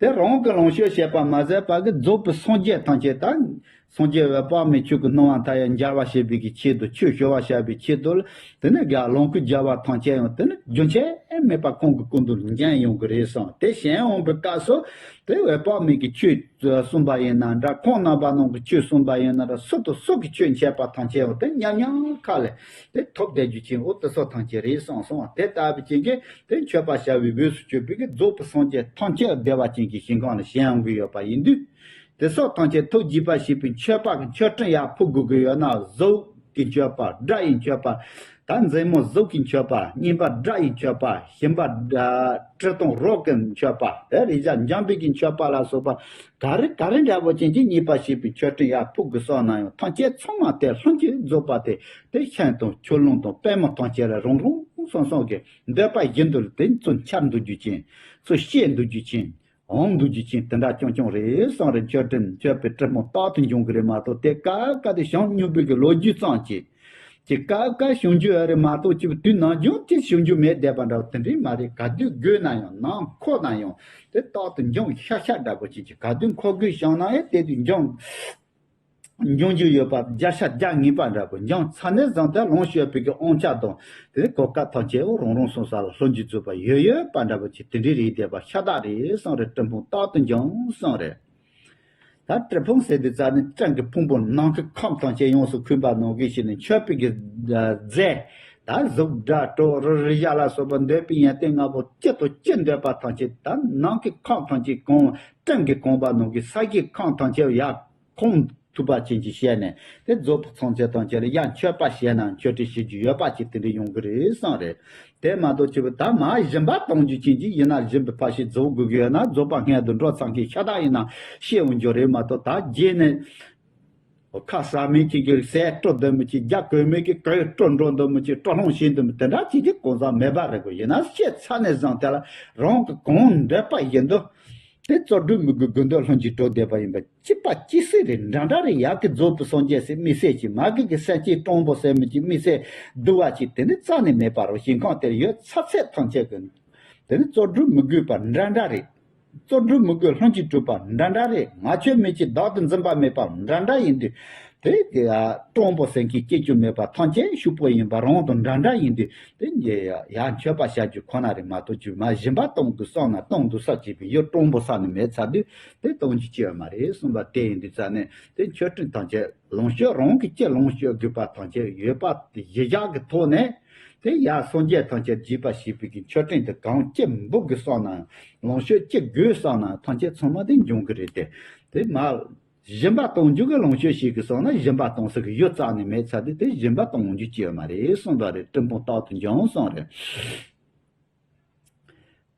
དེ་རང་གི་ལོངས་སྤྱོད་བྱེད་པ་མ་ཟད་པ་གི་རྫོགས་པའི་སངས་རྒྱས་ཐམས་ཅད་དང་། སངས་རྒྱས་འོད་དཔག་མེད་ཆོས་ཀྱི་སྣང་བ་མཐའ་ཡས་མཇལ་བར་བྱེད་པའི་གི་ཆེད་དུ་ཆོས་ཞུ་བར་བྱ་བའི་ཆེད་དུ་དེ་ནས་དགེ་ལོངས་སྐུའི་རྒྱལ་བ་ཐམས་ཅད་ཡང་དེ་ནི་རྒྱུན་ཆད་མེད་པར་ཁོང་གི་སྐུ་མདུན་ལ་འབྱོན་ཡོང་གི་རེད་གསུངས། དེ་བྱོན་འོང་པའི་སྐབས་སུ་དེ་འོད་དཔག་མེད་ཀྱི་ཆོས་གསུངས་པ་ཡིན་ན་འདྲ། ཁོང་རྣམ་པ་རྣམས་ཀྱི་ཆོས་གསུངས་པ་ཡིན་ན་འདྲ། སུ་དང་སུ་གི་ཆོས་འཆད་པ་ཐམས་ཅད་ཡང་དེ་མཉམ་མཉམ་ཁ་ལས་དེ་ཐོབ་བསྡད་རྒྱུ་ཅན་འོ་དེ་སོགས་ཐམས་ཅད་རེད་གསུངས་སོང་བ། དེ་ལྟ་བུ་ཅན་གྱི་དེ་མཆོད་པ་བྱ་བའི་འོས་སུ་གྱུར་པའི་གི་རྫོགས་པའི་སངས་རྒྱས་ཐམས་ཅད་བདེ་བ་ཅན་གྱི་ཞིང་ཁམས་ལ་བྱོན་ཡོང་གི་ཡོད་པ་ཡིན་དུས། དེ་སོགས་ཐམས་ཅད་ཐུགས་དགྱེས་པ་བྱེད་པའི་མཆོད་པ་གི་མཆོད་སྤྲིན་ཡར་ཕུལ་དགོས་ཀྱི་ཡོད་ན། གཟུགས་ཀྱི་མཆོད་པ། སྒྲ་ཡི་མཆོད་པ། ད་མཛེས་མོ་གཟུགས་ཀྱི་མཆོད་པ། སྙན་པ་སྒྲ་ཡི་མཆོད་པ། ཞིམ་པ་དྲི་དང་རོ་གི་མཆོད་པ། དེ་རེག་བྱ་འཇམ་པའི་གི་མཆོད་པ་ལ་སོགས་པ་ག་རེ་ག་རེ་འདྲ་པོ་ཅན་གྱི་མཉེས་པ་བྱེད་པའི་མཆོད་སྤྲིན་ཡར་ཕུལ་དགོས་བསམ་ན་ཡང་ཐམས་ཅད་ཚང་མ་དེ་ལྷུན་གྱིས་རྫོགས་པ་དེ་དེ་ཤིང་དང་ཆུ་ཀླུང་དང་པད་མོ་ཐམས་ཅད་ལ་རང་རང་སོ་སོ་གི་འདོད་པ་བཞིན་དུ་དེ་ཚུར་འཆར་འདུག་རྒྱུ་ཅན། ཚུར་བཤད་འདུག་རྒྱུ་ཅན། འོང་འདུག་རྒྱུ་ཅན་དེ་འདྲ་རྐྱང་རྐྱང་རེད་གསུངས་རེད། མཆོད་སྤྲིན་མཆོད་པའི་སྤྲིན་ཕུང་རྟག་ཏུ་འབྱུང་གི་རེད་མ་གཏོགས་དེ་སྐབས་སྐབས་དེ་བྱང་སྨྱུག་པའི་གི་ལོ་རྒྱུས་ཙམ་གྱིས་ ཅིག་སྐབས་སྐབས་བྱུང་རྒྱུ་ཡོད་རེད་མ་གཏོགས་ཅིག་དུས་ནམ་རྒྱུན་ཅིག་བྱུང་རྒྱུ་མེད་བསྡད་པ་འདྲ་བོ་དེ་འདྲའི་མ་རེད། ག་དུས་དགོས་ན་ཡང་ནམ་མཁོ་ན་ཡང་དེ་རྟག་ཏུ་འབྱུང་ཤག་ཤག་འདྲ་པོ་ཅིག་ཅིག་ག་དུས་མཁོ་དགོས་བྱུང་ན་ཡང་དེ་དུས་འབྱུང་འབྱུང་རྒྱུ་ཡོད་པ་བརྒྱ་ཆ་བརྒྱ་ངེས་པ་འདྲ་པོ། འབྱུང་ཚར་ནས་བཟུང་སྟེ་ལོངས་སྤྱོད་པའི་གི་དབང་ཆ་དང་དེ་གོ་སྐབས་ཐམས་ཅད་རང་རང་སོ་སོ་ལ་ལྷུན་གྱིས་གྲུབ་པ་ཡོད་ཡོད་པ་འདྲ་པོ་ཅིག་དེ་འདྲའི་རིགས་བསྡད་པ་ཤ་སྟག་རེད་གསུངས་རེད། སྤྲིན་ཕུང་རྟག་ཏུ་འབྱུང་གསུངས་རེད། ད་སྤྲིན་ཕུང་ཟེར་དུས་རྩ་ནི་སྤྲིན་གྱི་ཕུང་པོ་ནམ་མཁའི་ཁམས་ཐམས་ཅད་ཡོངས་སུ་ཁུམ་པ་ནང་བཞིན་བྱས་ནས་མཆོད་པའི་གི་རྫས། ད་གཟུགས་སྒྲ་དྲི་རོ་རེག་བྱ་ལ་སོགས་པ་འདོད་པའི་ཡོན་ཏན་ལྔ་པོ་ཅི་དང་ཅི་འདོད་པ་ཐམས་ཅད་ད་ནམ་མཁའི་ཁམས་ཐམས་ཅད་གང་སྤྲིན་གྱིས་གང་བ་ནང་བཞིན་ས་གཞིའི་ཁམས་ཐམས་ཅད་ཡར་ཁོང་ཐུབ་པ་ཅན་གྱི་བཤད་ནས་དེ་རྫོགས་པའི་ཚང་ཚད་དང་བཅས་ལ་ཡང་མཆོད་པ་བྱས་ན་མཆོད་སྤྲིན་བྱེད་རྒྱུ་ཡོད་པ་ཅིག་དེ་འདྲ་ཡོང་གི་རེད་བསམ་རེད། དེ་མ་གཏོགས་ཅིག་ད་མ་སྦྱིན་པ་གཏོང་རྒྱུ་ཅན་གྱི་ཡིན་ན་སྦྱིན་པའི་ཕ་ཤི་རྫོགས་དགོས་ཀྱི་ཡོད་ན་རྫོགས་པ་སྔོན་དུ་འགྲོ་ཚང་གི་ཤ་སྟག་ཡིན་ན་ཤེས་འོང་རྒྱུ་རེད་མ་གཏོགས་ད་རྗེས་ནས་ཁ་ཟ་མི་གཅིག་གི་ཟས་སྤྲོ་འདོད་མི་གཅིག་རྒྱ་གོས་མི་གི་གོས་སྤྲོ་འགྲོ་འདོད་མི་གཅིག་སྤྲོ་ལྷུང་ཤེས་འདོད་མི་དེ་འདྲ་ཅིག་གི་གང་ཟག་མེད་པ་རེད་གོ། ཡིན་ན་ཤེས་ཚར་ནས་བཟུང་དེ་ལ་རང་གི་གང་འདོད་པ་ཡིན་དུ། དེ་རྩོལ་སྒྲུབ་མི་དགོས་དགོས་འདོད་ལྷུན་གྱིས་གྲུབ་བསྡད་པ་ཡིན་པ་གཅིག་པ་གཅིག་སྲིད་རེད། འདྲ་འདྲ་རེད། ཡ་གི་རྫོགས་པའི་སངས་རྒྱས་སྲིད་དམིགས་བསལ་གྱི་མ་གི་གི་སེམས་ཅན་སྤྲང་པོ་ཟེར་མི་གཅིག་དམིགས་བསལ་འདུལ་བ་གཅིག་དེ་ནི་རྩ་ནས་མེད་པ་རོ། ཞིང་ཁམས་དེར་ཡོད་ཚ་ཚད་ཐམས་ཅད་ཀྱི་དེ་ནི་རྩོལ་སྒྲུབ་མི་དགོས་པ་འདྲ་འདྲ་རེད། རྩོལ་སྒྲུབ་མི་དགོས་ལྷུན་གྱིས་གྲུབ་པ་འདྲ་འདྲ་རེད། ང་ཁྱོད་མི་གཅིག་བདག་ཏུ་འཛིན་པ་མེད་པ་འདྲ་འདྲ་ཡིན་དུས། དེ་དེ་ཡ་སྤྲང་པོ་ཟེར་མཁན་སྐྱེ་རྒྱུ་མེད་པ་ཐམས་ཅད་ཕྱུག་པོ་ཡིན་པ་རང་དང་འདྲ་འདྲ་ཡིན་དུས་དེ་ཡ་མཆོད་པ་བྱ་རྒྱུ་ཁོ་ན་རེད་མ་གཏོགས་རྒྱུ་མ་སྦྱིན་པ་གཏོང་དུ་བསམ་ན་གཏོང་དུ་ས་བྱེད་པའི་ཡུལ་སྤྲང་པོ་ས་ནི་མེད་ཚར་དུས་དེ་གཏོང་རྒྱུ་ཅི་ཡོད་མ་རེད་གསུངས་པ་དེ་ཡིན་དུས་ཙ་ནས་དེ་མཆོད་སྤྲིན་ཐམས་ཅད་ལོངས་སྤྱོད་རང་གི་ཅི་ལོངས་སྤྱོད་དགོས་པ་ཐམས་ཅད་ཡོད་པ་དེ་གཞི་བཞག་གི་ཐོག་ནས་དེ་ཡ་སངས་རྒྱས་ཐམས་ཅད་རྒྱས་པ་བྱེད་པའི་གི་མཆོད་སྤྲིན་དེ་གང་ཅི་འབུལ་དགོས་བསམ་ན་ལོངས་སྤྱོད་ཅི་དགོས་བསམ་ན་ཐམས་ཅད་ཚང་མ་དེ་འབྱུང་གི་རེད་དེ། དེ་མ། སྦྱིན་པ་གཏོང་རྒྱུ་གི་ལོངས་སྤྱོད་ཞིག་གི་སོང་ན་སྦྱིན་པ་གཏོང་ས་གི་ཡུལ་རྩ་ནས་མེད་ཚར་དུས་དེ་སྦྱིན་པ་གཏོང་རྒྱུ་ཅི་ཡོད་མ་རེད་གསུངས་པ་རེད། སྤྲིན་ཕུང་རྟག་ཏུ་འབྱུང་གསུངས་རེད།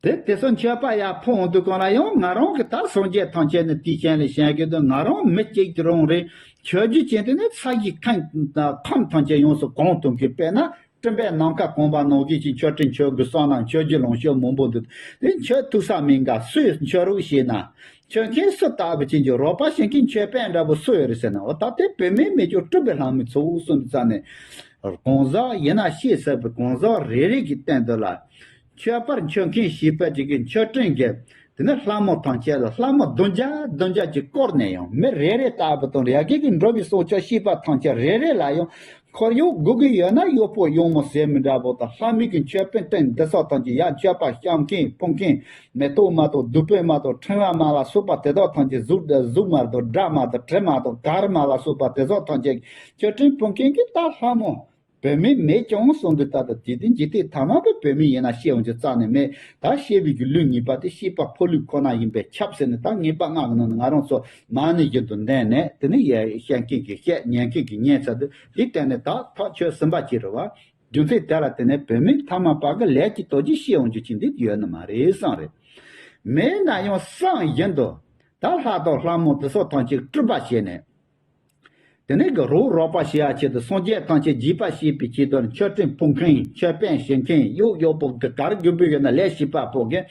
དེ་དེ་ཚོ་མཆོད་པ་ཡར་ཕུལ་འོང་དུས་གང་ལ་ཡང་ང་རང་གི་ད་སངས་རྒྱས་ཐམས་ཅད་ནི་དེའི་རྐྱེན་ལས་བྱུང་གི་འདུག་ང་རང་མི་གཅིག་གི་རང་རེད། མཆོད་རྒྱུ་ཅན་དེ་ནི་ས་གཞི་ཁམས་ཁམས་ཐམས་ཅད་ཡོངས་སུ་གང་ཐུབ་ཀྱི་དཔེར་ན། སྤྲིན་པས་ནམ་མཁའ་གང་བ་ནང་བཞིན་གྱི་མཆོད་སྤྲིན་མཆོད་དགོས་བསམ་ན་མཆོད་རྒྱུ་ལོངས་སྤྱོད་མང་པོ་འདུག་དེ་མཆོད་ཐུབ་ས་མིན་ག་སུས་མཆོད་རོགས་བྱས་ན། མཆོད་མཁན་སུ་ལྟ་བུ་ཅན་གྱི་རོགས་པ་བྱེད་མཁན་མཆོད་པན་འདྲ་པོ་སུ་ཡོད་རེད་ཟེར་ན། འོ་ད་དེ་བུད་མེད་མི་སྐྱོ་སྤྲུལ་པའི་ལྷ་མོའི་ཚོགས་གསུམ་རྩ་ནས། གང་ཟག་ཡིན་ན་ཤེས་ཟེར་བའི་གང་ཟག་རེ་རེ་གི་སྟེང་དུ་ལ། མཆོད་པར་མཆོད་མཁན་བྱིས་པ་ཅིག་གི་མཆོད་སྤྲིན་གྱི། དེ་ནི་ལྷ་མོ་ཐམས་ཅད་ལ་ལྷ་མོ་བདུན་བརྒྱ་བདུན་བརྒྱ་ཅིག་བསྐོར་ནས་ཡང་མི་རེ་རེ་ལྟ་བུ་དང་ཡ་གི་གི་འགྲོ་བའི་སྲོག་ཆགས་ཤེས་པ་ཐམས་ཅད་རེ་རེ་ལ་ཡང་འཁོར་ཡུག་དགོས་ཀྱི་ཡོད་ན་གཡོག་པོ་གཡོག་མོ་ཟེར་མི་འདྲ་པོ་དང་ལྷ་མོའི་གི་མཆོད་པའི་སྟེང་འདི་སོགས་ཐམས་ཅད་ཡ་མཆོད་པ་བཤམས་མཁན་ཕུལ་མཁན་མེ་ཏོག་མ་གཏོགས་བདུག་སྤོས་མ་གཏོགས་ཕྲེང་བ་མ་ལ་སོགས་པ་དེ་དག་ཐམས་ཅད་གཟུགས་གཟུགས་མ་གཏོགས་སྒྲ་མ་གཏོགས་དྲི་མ་གཏོགས་གར་མ་ལ་སོགས་པ་དེ་སོགས་ཐམས་ཅད་མཆོད་སྤྲིན་ཕུལ་མཁན་གྱི་ད་ལྷ་མོ། བུད་མེད་མེད་ཀྱང་གསུངས་འདུག་ད་ལྟ་དེ་དུས་འཇིག་རྟེན་ཐ་མལ་པའི་བུད་མེད་ཡིན་ན་ཤེས་འོང་རྒྱུ་རྩ་ནས་མེད། ད་ཤེས་པའི་གི་ལུས་ངེས་པ་དེ་ཤེས་པ་འཕོ་ལུས་ཁོ་ན་ཡིན་པས་ཁྱབ་ཟེར་ནས་ད་ངེས་པ་ལྔ་གི་ནང་ནས་ང་རང་ཚོ་མ་ཎི་བཞིན་དུ་འདོན་ནས་དེ་ནས་ཡ་བཤད་མཁན་གྱིས་བཤད་ཉན་མཁན་གྱིས་ཉན་ཚར་དུས་དེའི་སྟེང་ནས་ད་ཐག་ཆོད་ཟིན་པ་ཅིག་རེད་བ། རྒྱུ་མཚན་དེ་ལ་བརྟེན་ནས་བུད་མེད་ཐ་མལ་པ་གི་ལས་ཀྱི་དོན་གྱིས་ཤེས་འོང་རྒྱུ་ཅིག་འདི་ཡོད་ནི་མ་རེད་བསམ་རེད། མེད་ན་ཡང་བསམ་བཞིན་དུ་ད་ལྷ་དང་ལྷ་མོ་དེ་སོགས་ཐམས་ཅད་སྤྲུལ་པ་བྱས་ནས། དེ་ནས་གི་རོགས་རོགས་པ་བྱེད་ཡ་ཆེད་དུ་སངས་རྒྱས་ཐམས་ཅད་རྒྱས་པ་བྱེད་པའི་ཆེད་དུ་མཆོད་སྤྲིན་ཕུལ་མཁན་མཆོད་པན་བྱེད་མཁན་གཡོག་གཡོག་པོ་གི་གར་རྒྱུ་བུ་ཡོད་ན་ལས་བྱེད་པ་པོ་གི་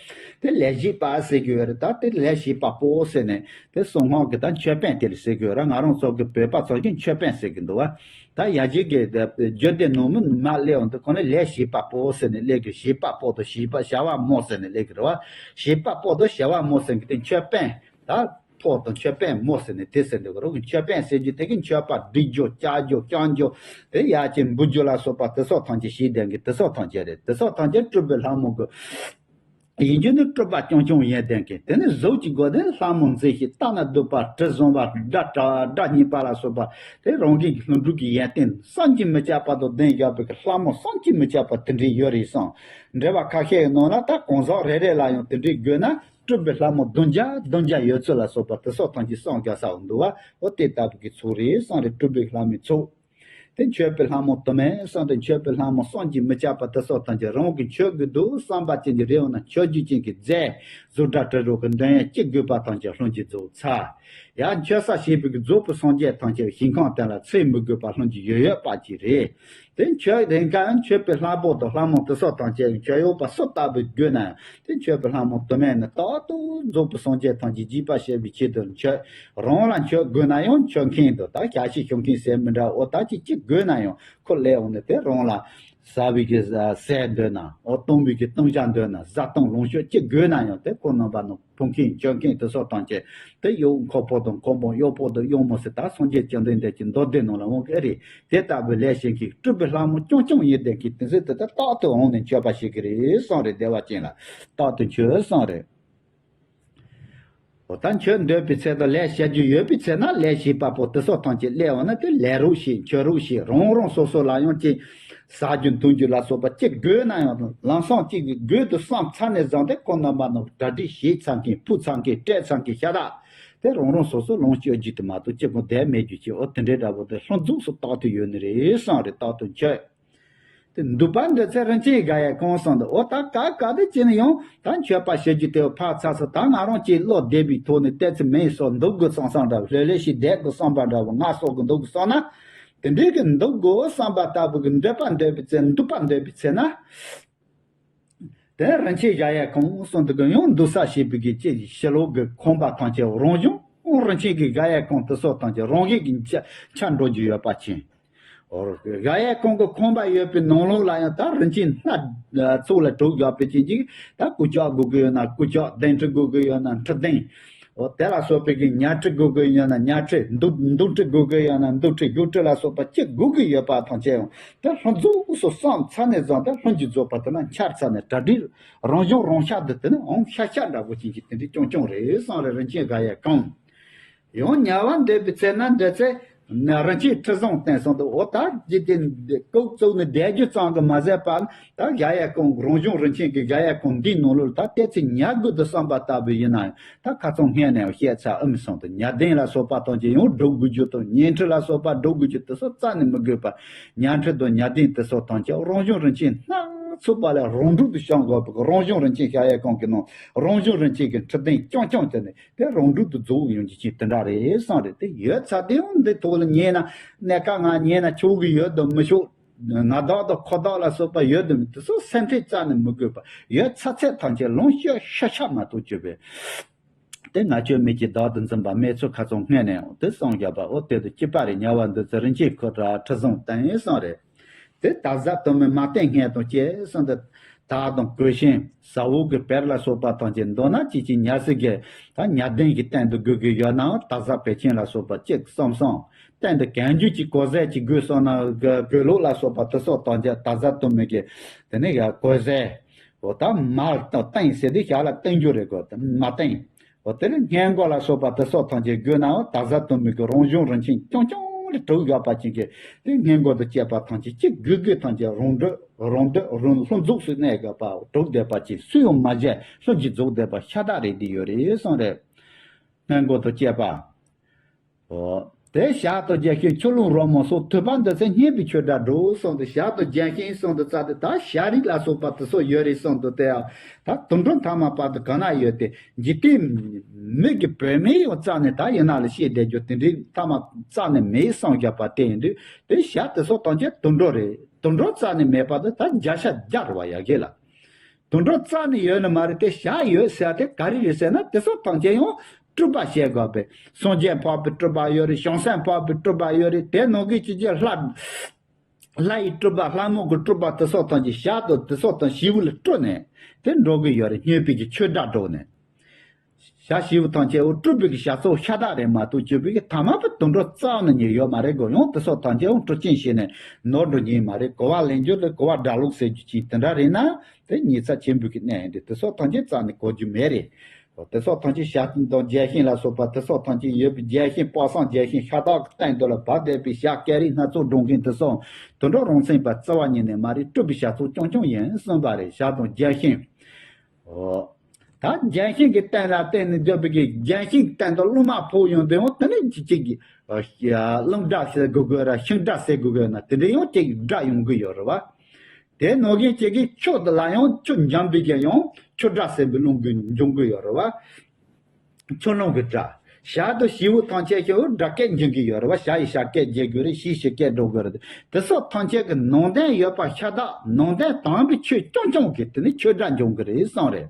དེ་ལས་བྱེད་པ་ཟེར་གི་ཡོད་རེད། ད་དེ་ལས་བྱེད་པ་པོ་ཟེར་ནས་དེ་གསང་སྔགས་གི་ད་མཆོད་པན་དེ་ལ་ཟེར་གི་ཡོད་རེད། ང་རང་ཚོ་གི་བོད་པ་ཚོ་གི་མཆོད་པན་ཟེར་གི་འདུག་བ། ད་ཡ་གཞི་གི་རྒྱུད་སྡེ་ནང་མི་མ་སླེབས་འོང་དུས་ཁོ་ནས་ལས་བྱེད་པ་པོ་ཟེར་ནས་སླེབས་གི་བྱེད་པ་པོ་དང་བྱེད་པ་བྱ་བ་མོ་ཟེར་ནས་སླེབས་གི་རེད་བ། བྱེད་པ་པོ་དང་བྱ་བ་མོ་ཟེར་གི་དེ་མཆོད་པན་ད། ཕོགས་དང་མཆོད་པན་མོ་ཟེར་ནས་དེ་ཟེར་འདུག་རོགས་ཀྱི་མཆོད་པན་ཟེར་རྒྱུ་དེ་གི་མཆོད་པ་སྒྲིག་རྒྱུ་བཅའ་རྒྱུ་བསྐྱང་རྒྱུ་དེ་ཡ་ཅན་འབུལ་རྒྱུ་ལ་སོགས་པ་དེ་སོགས་ཐམས་ཅད་བྱེད་ལྡན་གི་དེ་སོགས་ཐམས་ཅད་རེད། དེ་སོགས་ཐམས་ཅད་སྤྲུལ་པའི་ལྷ་མོ་གི་ཡིན་རྒྱུ་ནི་སྤྲུལ་པ་རྐྱང་རྐྱང་ཡིན་ལྡན་གི་དེ་ནི་གཟུགས་ཀྱི་སྒོ་ནས་ལྷ་མོ་མཛེས་ཤིང་ལྟ་ན་སྡུག་པ་དྲི་བཟང་བ་སྒྲ་སྒྲ་སྙན་པ་ལ་སོགས་པ་དེ་རང་གི་ལྷུན་གྲུབ་ཀྱི་ཡོན་ཏན་བསམ་གྱིས་མི་ཁྱབ་པ་དང་ལྡན་བཞག་པའི་གི་ལྷ་མོ་བསམ་གྱིས་མི་ཁྱབ་པ་དེ་འདྲའི་ཡོད་རེད་བསམ། འགྲེལ་པ་ཁ་ཤས་ཀྱི་ནང་ལ་ད་གང་ཟག་རེ་རེ་ལ་ཡང་དེ་འདྲའི་དགོས་ན། སྤྲུལ་པའི་ལྷ་མོ་བདུན་བརྒྱ་བདུན་བརྒྱ་ཡོད་ཚུལ་ལ་སོགས་པ་དེ་སོགས་ཐམས་ཅད་གསུངས་རྒྱག་ས་འདུག་བ། འོ་དེ་ལྟ་བུ་གི་ཚོགས་རེད་གསུངས་རེད། སྤྲུལ་པའི་ལྷ་མོའི་ཚོགས། དེ་མཆོད་པའི་ལྷ་མོ་དུ་མས་གསུངས་ཏེ་མཆོད་པའི་ལྷ་མོ་བསམ་གྱིས་མི་ཁྱབ་པ་དེ་སོགས་ཐམས་ཅད་རང་གིས་མཆོད་དགོས་འདུག་བསམ་པ་ཅན་གྱི་རེ་བ་ན་མཆོད་རྒྱུ་ཅན་གྱི་རྫས་གཟུགས་སྒྲ་དྲི་རོ་གི་འདོན་ཡ་ཅི་དགོས་པ་ཐམས་ཅད་ལྷུན་གྱིས་རྫོགས་ཚར། ཡང་མཆོད་ས་བྱེད་པའི་གི་རྫོགས་པའི་སངས་རྒྱས་ཐམས་ཅད་ཞིང་ཁམས་དེ་ལ་ཚེ་མི་དགོས་པ་ལྷུན་གྱིས་ཡོད་ཡོད་པ་ཅིག་རེད། དེ་མཆོད་རན་ཁན་མཆོད་པའི་ལྷ་བུ་དང་ལྷ་མོ་དེ་སོགས་དང་བཅས་མཆོད་གཡོག་པ་སུ་ལྟ་བུ་དགོས་ན་ཡང་དེ་མཆོད་པའི་ལྷ་མོ་དུ་མས་ནི་རྟག་ཏུ་རྫོགས་པའི་སངས་རྒྱས་ཐམས་ཅད་རྒྱས་པར་བྱེད་པའི་ཆེད་དུ་མཆོད། རང་ལ་མཆོད་དགོས་ན་ཡང་མཆོད་མཁན་དུ་ད་ཞལ་ཕྱེ་ཞུ་མཁན་ཟེར་མི་འདྲ། འོ་ད་ཅི་ཅི་དགོས་ན་ཡང་ཁོ་ལས་འོང་ནས་དེ་རང་ལ་ཟ་བའི་གི་ཟས་འདོད་ན། འོ་གཏོང་བའི་གི་གཏང་བྱ་འདོད་ན། བཟའ་བཏུང་ལོངས་སྤྱོད་ཅི་དགོས་ན་ཡང་དེ་ཁོ་རྣམ་པ་ནང་ཕུལ་མཁན་མཆོད་མཁན་དེ་སོགས་དང་བཅས་དེ་གཡོག་འཁོར་ཕོ་དང་འཁོར་མོ་གཡོག་པོ་དང་གཡོག་མོ་ཟེར་ད་སངས་རྒྱས་བཅོམ་ལྡན་འདས་ཀྱི་མདོ་སྡེ་ནང་ལ་འོང་གི་ཨེ་རེད། དེ་ལྟ་བུའི་ལས་བྱེད་མཁན་སྤྲུལ་པའི་ལྷ་མོ་རྐྱང་རྐྱང་ཡིན་བསྡད་མཁན་དེ་ཚོས་དེ་ལྟར་རྟག་ཏུ་འོང་ནས་མཆོད་པ་བྱེད་ཀྱི་རེད་གསུངས་རེད། བདེ་བ་ཅན་ལ་རྟག་ཏུ་མཆོད་གསུངས་རེད། འོ་ད་མཆོད་འདོད་པའི་ཚེ་དང་ལས་བྱ་རྒྱུ་ཡོད་པའི་ཚེ་ན་ལས་བྱེད་པ་པོ་དེ་སོགས་ཐམས་ཅད་སླེབས་འོང་ན་དེ་ལས་རོགས་བྱེད་མཆོད་རོགས་བྱེད། རང་རང་སོ་སོ་ལ་ཡང་ཅིག་ཟ་རྒྱུ་འཐུང་རྒྱུ་ལ་སོགས་པ་ཅི་དགོས་ན་ཡང་ལམ་སང་ཅིག་གི་དགོས་དུ་བསམ་ཚར་ནས་བཟུང་སྟེ་ཁོང་རྣམ་པ་རྣམས་གྲ་སྒྲིག་བྱས་ཚར་མཁན་ཕུལ་ཚར་མཁན་སྤྲད་ཚར་མཁན་ཤ་སྟག་དེ་རང་རང་སོ་སོ་ལོངས་སྤྱོད་རྒྱུ་དེ་མ་གཏོགས་ཅི་གང་བསྡད་མེད་རྒྱུ་ཅིག་འོ་དེ་འདྲའི་འདྲ་པོ་དེ་ལྷུན་རྫོགས་སུ་རྟག་ཏུ་ཡོད་ནི་རེད་གསུངས་རེད། རྟག་ཏུ་མཆོད། དེ་འདུད་པ་འདོད་ཚེ་རིན་ཆེན་དགའ་ཡས་གང་གསུངས་འདུག་འོ་ད་ག་ག་དེ་ཅི་ནས་ཡང་ད་མཆོད་པ་བྱེད་རྒྱུ་དེ་ཕར་ཚར་སོང་། ད་ང་རང་གཅིག་བློ་བདེ་བའི་ཐོག་ནས་བལྟས་ཚེ་མིན་སོགས་འདུག་དགོས་བསམ་བསམ་འདྲ་བོ་ལྷོད་ལྷོད་ཞིག་བསྡད་དགོས་བསམ་པ་འདྲ་བོ་ང་སོགས་ཀྱི་འདུག་དགོས་བསམ་ན། དེ་འདྲའི་གི་འདུག་དགོས་བསམ་པ་ལྟ་བུ་གི་འདོད་པ་འདོད་པའི་ཚེ་འདུད་པ་འདོད་པའི་ཚེ་ན། དེ་རིན་ཆེན་གཞལ་ཡས་ཁང་གསུངས་འདུག་གི་ཡང་འདུག་ས་ཞེས་པའི་གི་ཅི་ཕྱི་ལོགས་ཀྱི་ཁང་པ་ཐམས་ཅད་རང་བྱུང་རིན་ཆེན་གྱི་གཞལ་ཡས་ཁང་དེ་སོགས་ཐམས་ཅད་རང་བཞིན་གྱི་ཆ་ཆ་འགྲོ་རྒྱུ་ཡོད་པ་ཅན། འོ་གཞལ་ཡས་ཁང་གི་ཁང་པ་ཡོད་པའི་ནང་ལོགས་ལ་ཡང་ད་རིན་ཆེན་སྣ་ཚོགས་ལས་གྲུབ་ཡོད་པའི་ཅན་གྱི་ད་སྐུ་ལྕགས་དགོས་ཀྱི་ཡོད་ན་སྐུ་ལྕགས། གདན་ཁྲི་དགོས་ཀྱི་ཡོད་ན་ཁྲི་གདན། འོ་དེ་ལ་སོགས་པའི་གི་ཉ་ཁྲི་དགོས་ཀྱི་ཡོད་ན་ཉ་ཁྲི། འདུ་འདུ་ཁྲི་དགོས་ཀྱི་ཡོད་ན་འདུ་ཁྲི། བཞུགས་ཁྲི་ལ་སོགས་པ་ཅི་དགོས་ཀྱི་ཡོད་པ་ཐམས་ཅད་ཡང་དེ་ལྷུན་རྫོགས་སུ་བསམ་ཚར་ནས་བཟུང་སྟེ་ལྷུན་གྱིས་རྫོགས་པ་དེ་ན་འཆར་ཚར་ནས་གྲ་སྒྲིག་རང་བྱུང་རང་ཤར་དུ་དེ་ནི་འོང་ཤ་ཤ་འདྲ་པོ་ཅན་གྱི་དེ་འདྲའི་རྐྱང་རྐྱང་རེད་གསུངས་རེད། རིན་ཆེན་གཞལ་ཡས་ཁང་། ཡང་དམྱལ་བ་འདོད་པའི་ཚེ་ན་འདོད་ཚེ་ན་རིན་ཆེན་ཁྲི་བཟང་བསྟན་གསུངས་འདུག་འོ་ད་འཇིག་རྟེན་འདི་རྐུབ་བཙུགས་ནས་བསྡད་རྒྱུ་ཙམ་གྱིས་མ་ཟད་པར་ད་གཞལ་ཡས་ཁང་རང་བྱུང་རིན་ཆེན་གྱི་གཞལ་ཡས་ཁང་འདིའི་ནང་ལོགས་ལ་ད་བལྟས་ཚེ་ཉལ་དགོས་དུ་བསམ་པ་ལྟ་བུ་ཡིན་ན་ཡང་ད་ཁ་སང་སྔས་ནས་ཡང་བཤད་ཚར་ཨ་མི་སོང་དུ་ཉ་གདན་ལ་སོགས་པ་ཐམས་ཅད་ཡང་སྒྲུབ་དགོས་རྒྱུ་དང་ཉལ་ཁྲི་ལ་སོགས་པ་སྒྲུབ་དགོས་རྒྱུ་དེ་ཚོ་རྩ་ནས་མི་དགོས་པར་ཉལ་ཁྲི་དང་ཉ་གདན་དེ་ཚོ་ཐམས་ཅད་རང་བྱུང་རིན་ཆེན་སྣ་ཚོགས་པ་ལས་རང་གྲོལ་དུ་བྱུང་དགོས་པའི་རང་བྱུང་རིན་ཆེན་གཞལ་ཡས་ཁང་གི་ནང་རང་བྱུང་རིན་ཆེན་གྱི་ཁྲི་གདན་རྐྱང་རྐྱང་དེ་ནས། དེ་རང་གྲོལ་དུ་རྫོགས་ཡོང་རྒྱུ་ཅིག་དེ་འདྲ་རེད་བསམ་རེད། དེ་ཡོད་ཚ་དེ་ཡང་འདི་ཐོག་ལ་ཉན་ན་གནས་ཀ་ང་ཉན་ན་ཆོག་གི་ཡོད་དམ་མི་ཆོག་ང་བདག་དང་ཁོ་བདག་ལ་སོགས་པ་ཡོད་དམ་དེ་ཚོ་སེམས་ཁྲལ་རྩ་ནས་མི་དགོས་པ་ཡོད་ཚ་ཚད་ཐམས་ཅད་ལོངས་སྤྱོད་ཤ་ཤ་མ་གཏོགས་བཅོས་པས། དེ་ང་ཆོས་མི་གཅིག་བདག་ཏུ་འཛིན་པ་མེད་ཚུལ་ཁ་ཚང་སྔས་ནས་ཡང་དེ་གསུངས་བཞག་པ་འོ་དེ་དུ་གཅིག་པ་རེད། དམྱལ་བ་འདོད་ཚེ་རིན་ཆེན་ཁྲི་བཟང་བསྟན་གསུངས་རེད། དེ་དག་བཟའ་དུ་མའི་མ་བསྟེན་སྔས་དང་བཅས་གསུངས་ཏེ། དག་དང་གོས་ཆེན་ཟ་འོག་གི་བེར་ལ་སོགས་པ་ཐམས་ཅད་མདོར་ན་ཅིག་ཅིག་ཉལ་སའི་གི་ད་ཉལ་གདན་གྱི་སྟེང་དུ་དགོས་ཀྱི་ཡོད་ནའང་དག་བཟའ་བེ་ཆེན་ལ་སོགས་པ་གཅིག་གསུམ་གསུམ། སྟེང་དུ་གན་རྒྱུ་གཅིག་གོས་ཟས་གཅིག་དགོས་སོང་ན་གོས་ལོག་ལ་སོགས་པ་དེ་སོགས་ཐམས་ཅད་དག་བཟའ་དུ་མའི་གི་དེ་ནས་ཡ་གོས་ཟས། འོ་ད་མར་དང་སྟེང་ཟེར་དུས་ཞག་ལ་སྟེང་རྒྱུ་རེད་གོ་མ་སྟེང་། འོ་དེ་ལས་སྔས་མགོ་ལ་སོགས་པ་དེ་སོགས་ཐམས་ཅད་དགོས་ནའང་དག་བཟའ་དུ་མའི་གི་རང་བྱུང་རིན་ཆེན་རྐྱང་རྐྱང་ལས་གྲུབ་ཡོད་པ་ཅན་གྱི་དེ་སྔས་མགོ་དང་བཅས་པ་ཐམས་ཅད་གཅིག་དགོས་དགོས་ཐམས་ཅད་རང་འདོད་རང་འདོད་རང་ལྷུན་རྫོགས་སུ་གནས་དགོས་པ་གྲུབ་བསྡད་པ་ཅན་སུ་ཡང་མ་བརྗེད་ལྷུན་གྱིས་རྫོགས་བསྡད་པ་ཤ་སྟག་རེད་འདི་ཡོད་རེད་གསུངས་རེད། སྔས་མགོ་དང་བཅས་པ། འོ། དེ་ཞག་དང་རྒྱལ་ཤིང་ཆུ་ཀླུང་རོལ་མོ་སོགས་ཐོས་པ་འདོད་ཚེ་སྙན་པའི་ཆོས་སྒྲ་སྒྲོགས་གསུངས་ཏེ་ཞག་དང་རྒྱལ་ཤིང་གསུངས་ཏེ་རྩ་དེ་ད་ཞག་རིས་ལ་སོགས་པ་དེ་སོགས་ཡོད་རེད་གསུངས་ཏེ་དེ་ཡང་ད་དུད་འགྲོ་མཐའ་མ་བར་དུ་གང་ན་ཡོད་དེ་འཇིག་རྟེན་མི་གི་བུད་མེད་ཡང་རྩ་ནས་ད་ཡིན་ན་ལ་ཤེས་བསྡད་རྒྱུ་དེ་འདྲའི་མཐའ་མ་རྩ་ནས་མེད་གསུངས་བཞག་པ་དེ་ཡིན་དུས་དེ་ཞག་དེ་སོགས་ཐམས་ཅད་དུད་འགྲོ་རེད། དུད་འགྲོ་རྩ་ནས་མེད་པ་དེ་ད་བརྒྱ་ཆ་བརྒྱ་རེད་བ་ཡ་གི་ལ། དུད་འགྲོ་རྩ་ནས་ཡོད་ནི་མ་རེད་དེ་བཞག་ཡོད་ཟེར་དེ་ག་རེ་རེད་ཟེར་ན་དེ་ཚོ་ཐམས་ཅད་ཡང་སྤྲུལ་པ་བྱེད་དགོས་པས་སངས་རྒྱས་འཕགས་པའི་སྤྲུལ་པ་ཡོད་རེད། བྱང་སེམས་འཕགས་པའི་སྤྲུལ་པ་ཡོད་རེད། དེ་ནང་གི་ཅི་ཅི་ལྷ་ལྷ་ཡི་སྤྲུལ་པ་ལྷ་མོ་གི་སྤྲུལ་པ་དེ་ཚོ་ཐམས་ཅད་བཞག་དང་དེ་ཚོ་དང་བྱིའུ་ལ་སྤྲུལ་ནས་དེ་འགྲོ་གི་ཡོད་རེད། སྙན་པའི་གི་ཆོས་སྒྲ་སྒྲོག་ནས། བྱ་བྱིའུ་ཐམས་ཅད་འོ་སྤྲུལ་པའི་གི་བྱ་ཚོགས་ཤ་སྟག་རེད་མ་གཏོགས་སྤྱོད་པའི་གི་ཐ་མ་པའི་དུད་འགྲོ་རྩ་ནས་ཉེ་ཡོད་མ་རེད་གོ་ཡང་དེ་ཚོ་ཐམས་ཅད་འོ་སྤྲུལ་ཅན་བྱས་ནས་ནོར་འགྲོ་ཉེ་མ་རེད། གོ་བ་ལེན་རྒྱུ་ལ་གོ་བ་སྒྲ་ལོག་ཟེར་རྒྱུ་ཅིག་དེ་འདྲ་རེད་ན་དེ་ཉེ་ཚ་ཆེན་པོའི་གི་གནས་ཡིན་ཏེ་དེ་ཚོ་ཐམས་ཅད་རྩ་ནས་གོ་རྒྱུ་མེད་རེད། འོ་དེ་ཚོ་ཐམས་ཅད་བྱ་དང་རྒྱལ་ཤིང་ལ་སོགས་པ་དེ་ཚོ་ཐམས་ཅད་ཡོད་པའི་རྒྱལ་ཤིང་དཔག་བསམ་རྒྱལ་ཤིང་ཤ་སྟག་གི་སྟེང་དུ་ལ་བབས་བསྡད་པའི་བྱ་སྐད་རིགས་སྣ་ཚོགས་སྒྲོག་མཁན་དེ་ཚོ་དུད་འགྲོ་རང་མཚན་པ་རྩ་བ་ཉིད་ནས་མ་རེད། སྤྲུལ་པའི་བྱ་ཚོགས་རྐྱང་རྐྱང་ཡིན་གསུངས་པ་རེད། བྱ་དང་རྒྱལ་ཤིང་འོ། ད་རྒྱལ་ཤིང་གི་སྟེང་ལ་བརྟེན་ནས་སྡོད་པའི་གི་རྒྱལ་ཤིང་སྟེང་དུ་རླུང་མ་ཕོག་ཡོང་དུས་འོང་དེ་ནས་ཅིག་ཅིག་གི་རླུང་སྒྲ་ཟེར་དགོས་དགོས་ར་ཤིང་སྒྲ་ཟེར་དགོས་དགོས་ན་དེ་འདྲ་ཡང་ཅིག་སྒྲ་ཡོང་གི་ཡོད་རེད་བ། དེ་ནང་བཞིན་ཅིག་གི་ཆུ་དེ་ལ་ཡང་ཆུ་འཇམ་པའི་གི་ཡང་ཆུ་སྒྲ་ཟེར་བའི་རླུང་གི་འབྱུང་གི་ཡོད་རེད་བ། ཆུ་རླུང་གི་སྒྲ། ཞར་དང་བྱིའུ་ཐམས་ཅད་ཀྱི་སྒྲ་སྐད་འབྱིན་གྱི་ཡོད་རེད་བ། ཞ་ཡིས་ཞ་སྐད་འབྱིན་དགོས་རེད། ཞིས་ཞིས་སྐད་སྒྲོག་དགོས་རེད། དེ་སོགས་ཐམས་ཅད་ཀྱི་ནང་དོན་ཡོད་པ་ཤ་སྟག་ནང་དོན་དམ་པའི་ཆོས་རྐྱང་རྐྱང་གི་དེ་ནི་ཆོས་སྒྲ་འབྱུང་གི་རེད་གསུངས་རེད།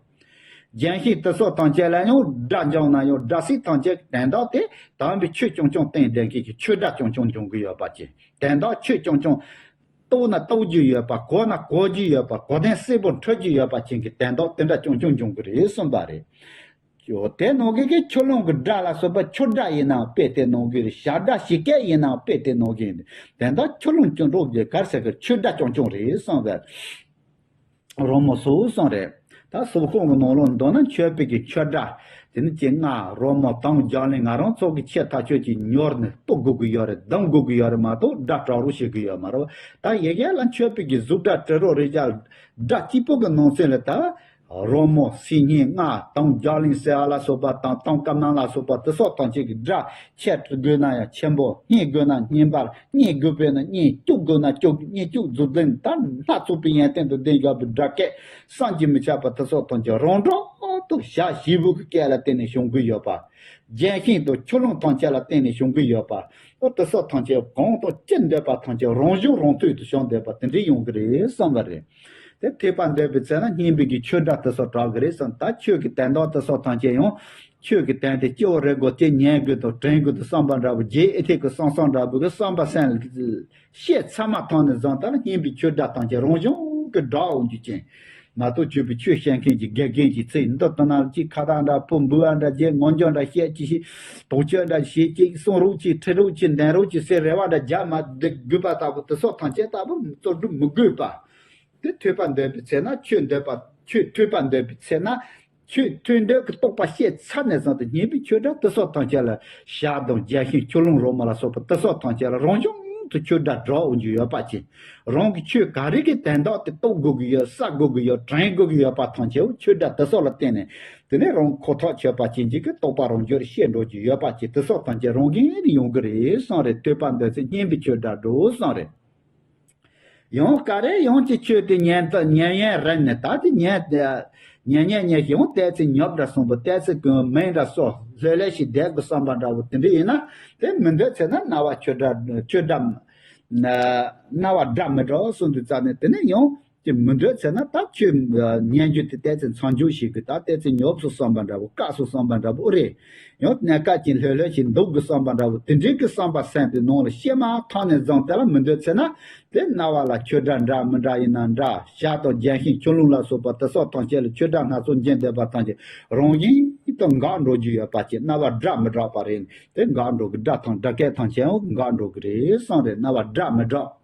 རྒྱན་ཤིང་དེ་སོགས་ཐམས་ཅད་ལ་ཡང་སྒྲ་འབྱུང་ན་ཡང་སྒྲ་སྲིད་ཐམས་ཅད་ཀྱི་དོན་དག་དེ་དམ་པའི་ཆོས་རྐྱང་རྐྱང་སྟེང་ལྡན་མཁན་གྱི་ཆོས་སྒྲ་རྐྱང་རྐྱང་འབྱུང་གི་ཡོད་པ་ཅན། དོན་དག་ཆོས་རྐྱང་རྐྱང་རྟོགས་ན་རྟོགས་རྒྱུ་ཡོད་པ། གོ་ན་གོ་རྒྱུ་ཡོད་པ། གོ་དོན་གསལ་པོ་འཕྲོད་རྒྱུ་ཡོད་པ་ཅན་གྱི་དོན་དག་དེ་འདྲ་རྐྱང་རྐྱང་འབྱུང་གི་རེད་གསུངས་པ་རེད། ཅོ་དེ་ནང་གི་གི་ཆུ་ཀླུང་གི་སྒྲ་ལ་སོགས་པ་ཆུ་སྒྲ་ཡིན་ནའང་དཔེ་དེ་ནང་གི་རེད། ཞ་སྒྲ་ཞིས་སྐད་ཡིན་ནའང་དཔེ་དེ་ནང་གི་ཡིན། དོན་དག་ཆུ་ཀླུང་ཆུ་འགྲོ་གི་གར་ཟེར་གི་ཆོས་སྒྲ་རྐྱང་རྐྱང་རེད་གསུངས་པས། རོལ་མོ་སོགས་གསུངས་རེད། ད་སོགས་ཁོང་གི་ནང་ལོགས་མདོར་ན་མཆོད་པའི་གི་ཆོས་སྒྲ་དེ་ནི་ཅི་ང་རོལ་མོ་དང་རྒྱང་གླིང་ང་རང་ཚོ་གི་ཆེ་ཐག་ཆོད་ཀྱི་ཉོར་ནས་སྤུ་དགོས་གི་ཡོད་རེད། གདམ་དགོས་གི་ཡོད་རེད་མ་གཏོགས་སྒྲ་གྲགས་རོགས་བྱེད་གི་ཡོད་མ་རེད། ད་ཡི་གེ་ལ་མཆོད་པའི་གི་གཟུགས་སྒྲ་དྲི་རོ་རེག་བྱ་སྒྲ་གཅིག་པོ་གི་ནང་ཚན་ལ་ད་རོལ་མོ་སིལ་སྙན་རྔ་དང་རྒྱང་གླིང་ཟེར་བ་ལ་སོགས་པ་དང་དང་སྐར་སྣང་ལ་སོགས་པ་དེ་སོགས་ཐམས་ཅད་ཀྱི་སྒྲ་ཆེ་དགོས་ན་ཡང་ཆེན་པོ། སྙན་དགོས་ན་སྙན་པར། སྙན་དགོས་པས་ན་སྙན། སྐྱུག་དགོས་ན་སྐྱུག་སྙན་སྐྱུག་མཛུབ་ལྡན་དང་སྣ་ཚོགས་པའི་ཡོན་ཏན་དང་ལྡན་བཞག་པའི་སྒྲ་སྐད་བསམ་གྱིས་མི་ཁྱབ་པ་དེ་སོགས་ཐམས་ཅད་རང་གྲོགས་དང་ཞ་ཞིའི་བུ་གི་སྐད་ལ་བརྟེན་ནས་བྱུང་གི་ཡོད་པ། རྒྱན་ཤིང་དང་ཆུ་ཀླུང་ཐམས་ཅད་ལ་བརྟེན་ནས་བྱུང་གི་ཡོད་པ། ཨོ་དེ་སོགས་ཐམས་ཅད་གང་དང་ཅི་འདོད་པ་ཐམས་ཅད་རང་བྱུང་རང་མཐུན་དུ་བྱུང་བསྡད་པ་དེ་འདྲ་ཡོང་གི་རེད་བསམ་པ་རེད། དེ་ཐོས་པ་འདོད་པའི་ཚེ་ན་སྙན་པའི་གི་ཆོས་སྒྲ་དེ་སོགས་གྲགས་ཀྱི་རེད་བསམ། ད་ཆོས་ཀྱི་དོན་དག་དེ་སོགས་ཐམས་ཅད་ཡང་ཆོས་ཀྱི་དོན་དེ་སྤྱི་བོ་རེག་དགོས་ཀྱི་ཉན་དགོས་དང་དྲན་དགོས་དང་བསམ་པ་འདྲ་བོ་རྗེ་ཨེ་ཐེག་གི་གསང་གསུམ་འདྲ་བོ་གི་བསམ་པ་སེམས་ལ་བཤད་ཚར་མ་ཐག་ནས་བཟུང་ད་ལ་སྙན་པའི་ཆོས་སྒྲ་ཐམས་ཅད་རང་བྱུང་གི་སྒྲ་འོང་རྒྱུ་ཅན། མ་གཏོགས་ཆོས་པའི་ཆོས་བཤད་མཁན་གྱི་དགེ་རྒན་གྱི་ཚིག་འདི་ལྟ་ན་ཅིག་ཁ་བཏགས་འདྲ་ཕུ་འབུལ་བ་འདྲ་བྱེད། ངོ་འཇོག་འདྲ་བཤད་ཅིག་ཤིག་དོགས་གཅོད་འདྲ་བྱེད་ཅིག་གསུང་རོགས་ཅིག་ཁྲིད་རོགས་ཅིག་འདོན་རོགས་ཅིག་ཟེར་རེ་བ་འདྲ་རྒྱག་མ་བསྡད་དགོས་པ་ལྟ་བུ་དེ་སོགས་ཐམས་ཅད་ལྟ་བུ་རྩོལ་སྒྲུབ་མི་དགོས་པ། དེ་ཐོས་པ་འདོད་པའི་ཚེ་ན་ཆོས་འདོད་པ། ཆོས་ཐོས་པ་འདོད་པའི་ཚེ་ན་ཆོས་ཐོས་འདོད་ཀྱི་རྟོགས་པ་བཤད་ཚར་ནས་བཟུང་སྟེ་སྙན་པའི་ཆོས་སྒྲ་དེ་སོགས་ཐམས་ཅད་ལ་ཞག་དང་རྒྱན་ཤིང་ཆུ་ཀླུང་རོལ་མོ་ལ་སོགས་པ་དེ་སོགས་ཐམས་ཅད་ལ་རང་བྱུང་དུ་ཆོས་སྒྲ་སྒྲོག་འོང་རྒྱུ་ཡོད་པ་ཅན། རང་གི་ཆོས་ག་རེ་གི་དོན་དག་དེ་རྟོགས་དགོས་ཀྱི་ཡོད། བསགས་དགོས་ཀྱི་ཡོད། དྲན་དགོས་ཀྱི་ཡོད་པ་ཐམས་ཅད་ཆོས་སྒྲ་དེ་སོགས་ལ་བརྟེན་ནས་དེ་ནས་རང་ཁོ་ཐག་ཆོད་པ་ཅན་གཅིག་གི་རྟོགས་པ་རང་རྒྱུད་ཤེས་འགྲོ་རྒྱུ་ཡོད་པ་ཅན་དེ་སོགས་ཐམས་ཅད་རང་བཞིན་ནས་ཡོང་གི་རེད་གསུངས་རེད། ཐོས་པ་འདོད་ཚེ་སྙན་པའི་ཆོས་སྒྲ་སྒྲོག་གསུངས་རེད། ཡང་ག་རེ་ཡང་གཅིག་ཆོས་དེ་ཉན་ད་ཉན་ཡན་རན་ནས་ད་དེ་ཉན་ཉན་ཉན་ཉན་ཞིག་ཡང་ཏོག་ཙམ་ཉོབ་འདྲ་གསུངས་པ་ཏོག་ཙམ་གོང་མིང་འདྲ་སོགས་ལྷོད་ལྷོད་ཞིག་བསྡད་དགོས་བསམ་པ་འདྲ་བོ་དེ་འདྲ་ཡིན་ན་དེ་མི་འདོད་ཚེ་ན་རྣ་བ་ཆོས་སྒྲ་ཆོས་སྒྲ་རྣ་བ་སྒྲ་མི་སྒྲོག་གསུངས་དུས་ཙམ་ནས་དེ་ནས་ཡང་དེ་མི་འདོད་ཚེ་ན་ད་ཆོས་ཉན་རྒྱུ་དེ་ཏོག་ཙམ་མཚམས་འཇོག་ཞིག་གི་ད་ཏོག་ཙམ་ཉོབ་སོང་བསམ་པ་འདྲ་བོ་བཀག་སོང་བསམ་པ་འདྲ་བོ་ཨོ་རེད། ཡང་གནས་སྐབས་ཀྱི་ལྷོད་ལྷོད་ཞིག་འདུག་དགོས་བསམ་པ་འདྲ་བོ་དེ་འདྲའི་གི་བསམ་པ་སེམས་དེ་ནང་ལ་སྐྱེས་མ་ཐག་ནས་བཟུང་དེ་ལ་མི་འདོད་ཚེ་ན་དེ་རྣ་བ་ལ་ཆོས་སྒྲ་འདྲ་མི་འདྲ་ཡིན་ན་འདྲ་ཞག་དང་རྒྱན་ཤིང་ཆུ་ཀླུང་ལ་སོགས་པ་དེ་སོགས་ཐམས་ཅད་ལ་ཆོས་སྒྲ་སྣ་ཚོགས་འབྱིན་བསྡད་པ་ཐམས་ཅད་རང་བཞིན་དུ་འགག་འགྲོ་རྒྱུ་ཡོད་པ་ཅིག་རྣ་བ་སྒྲ་མི་སྒྲོག་པ་རེད། དེ་འགག་འགྲོ་གི་སྒྲ་དང་སྒྲ་སྐད་ཐམས་ཅད་འགག་འགྲོ་གི་རེད་གསུངས་རེད། རྣ་བ་སྒྲ་མི་སྒྲོག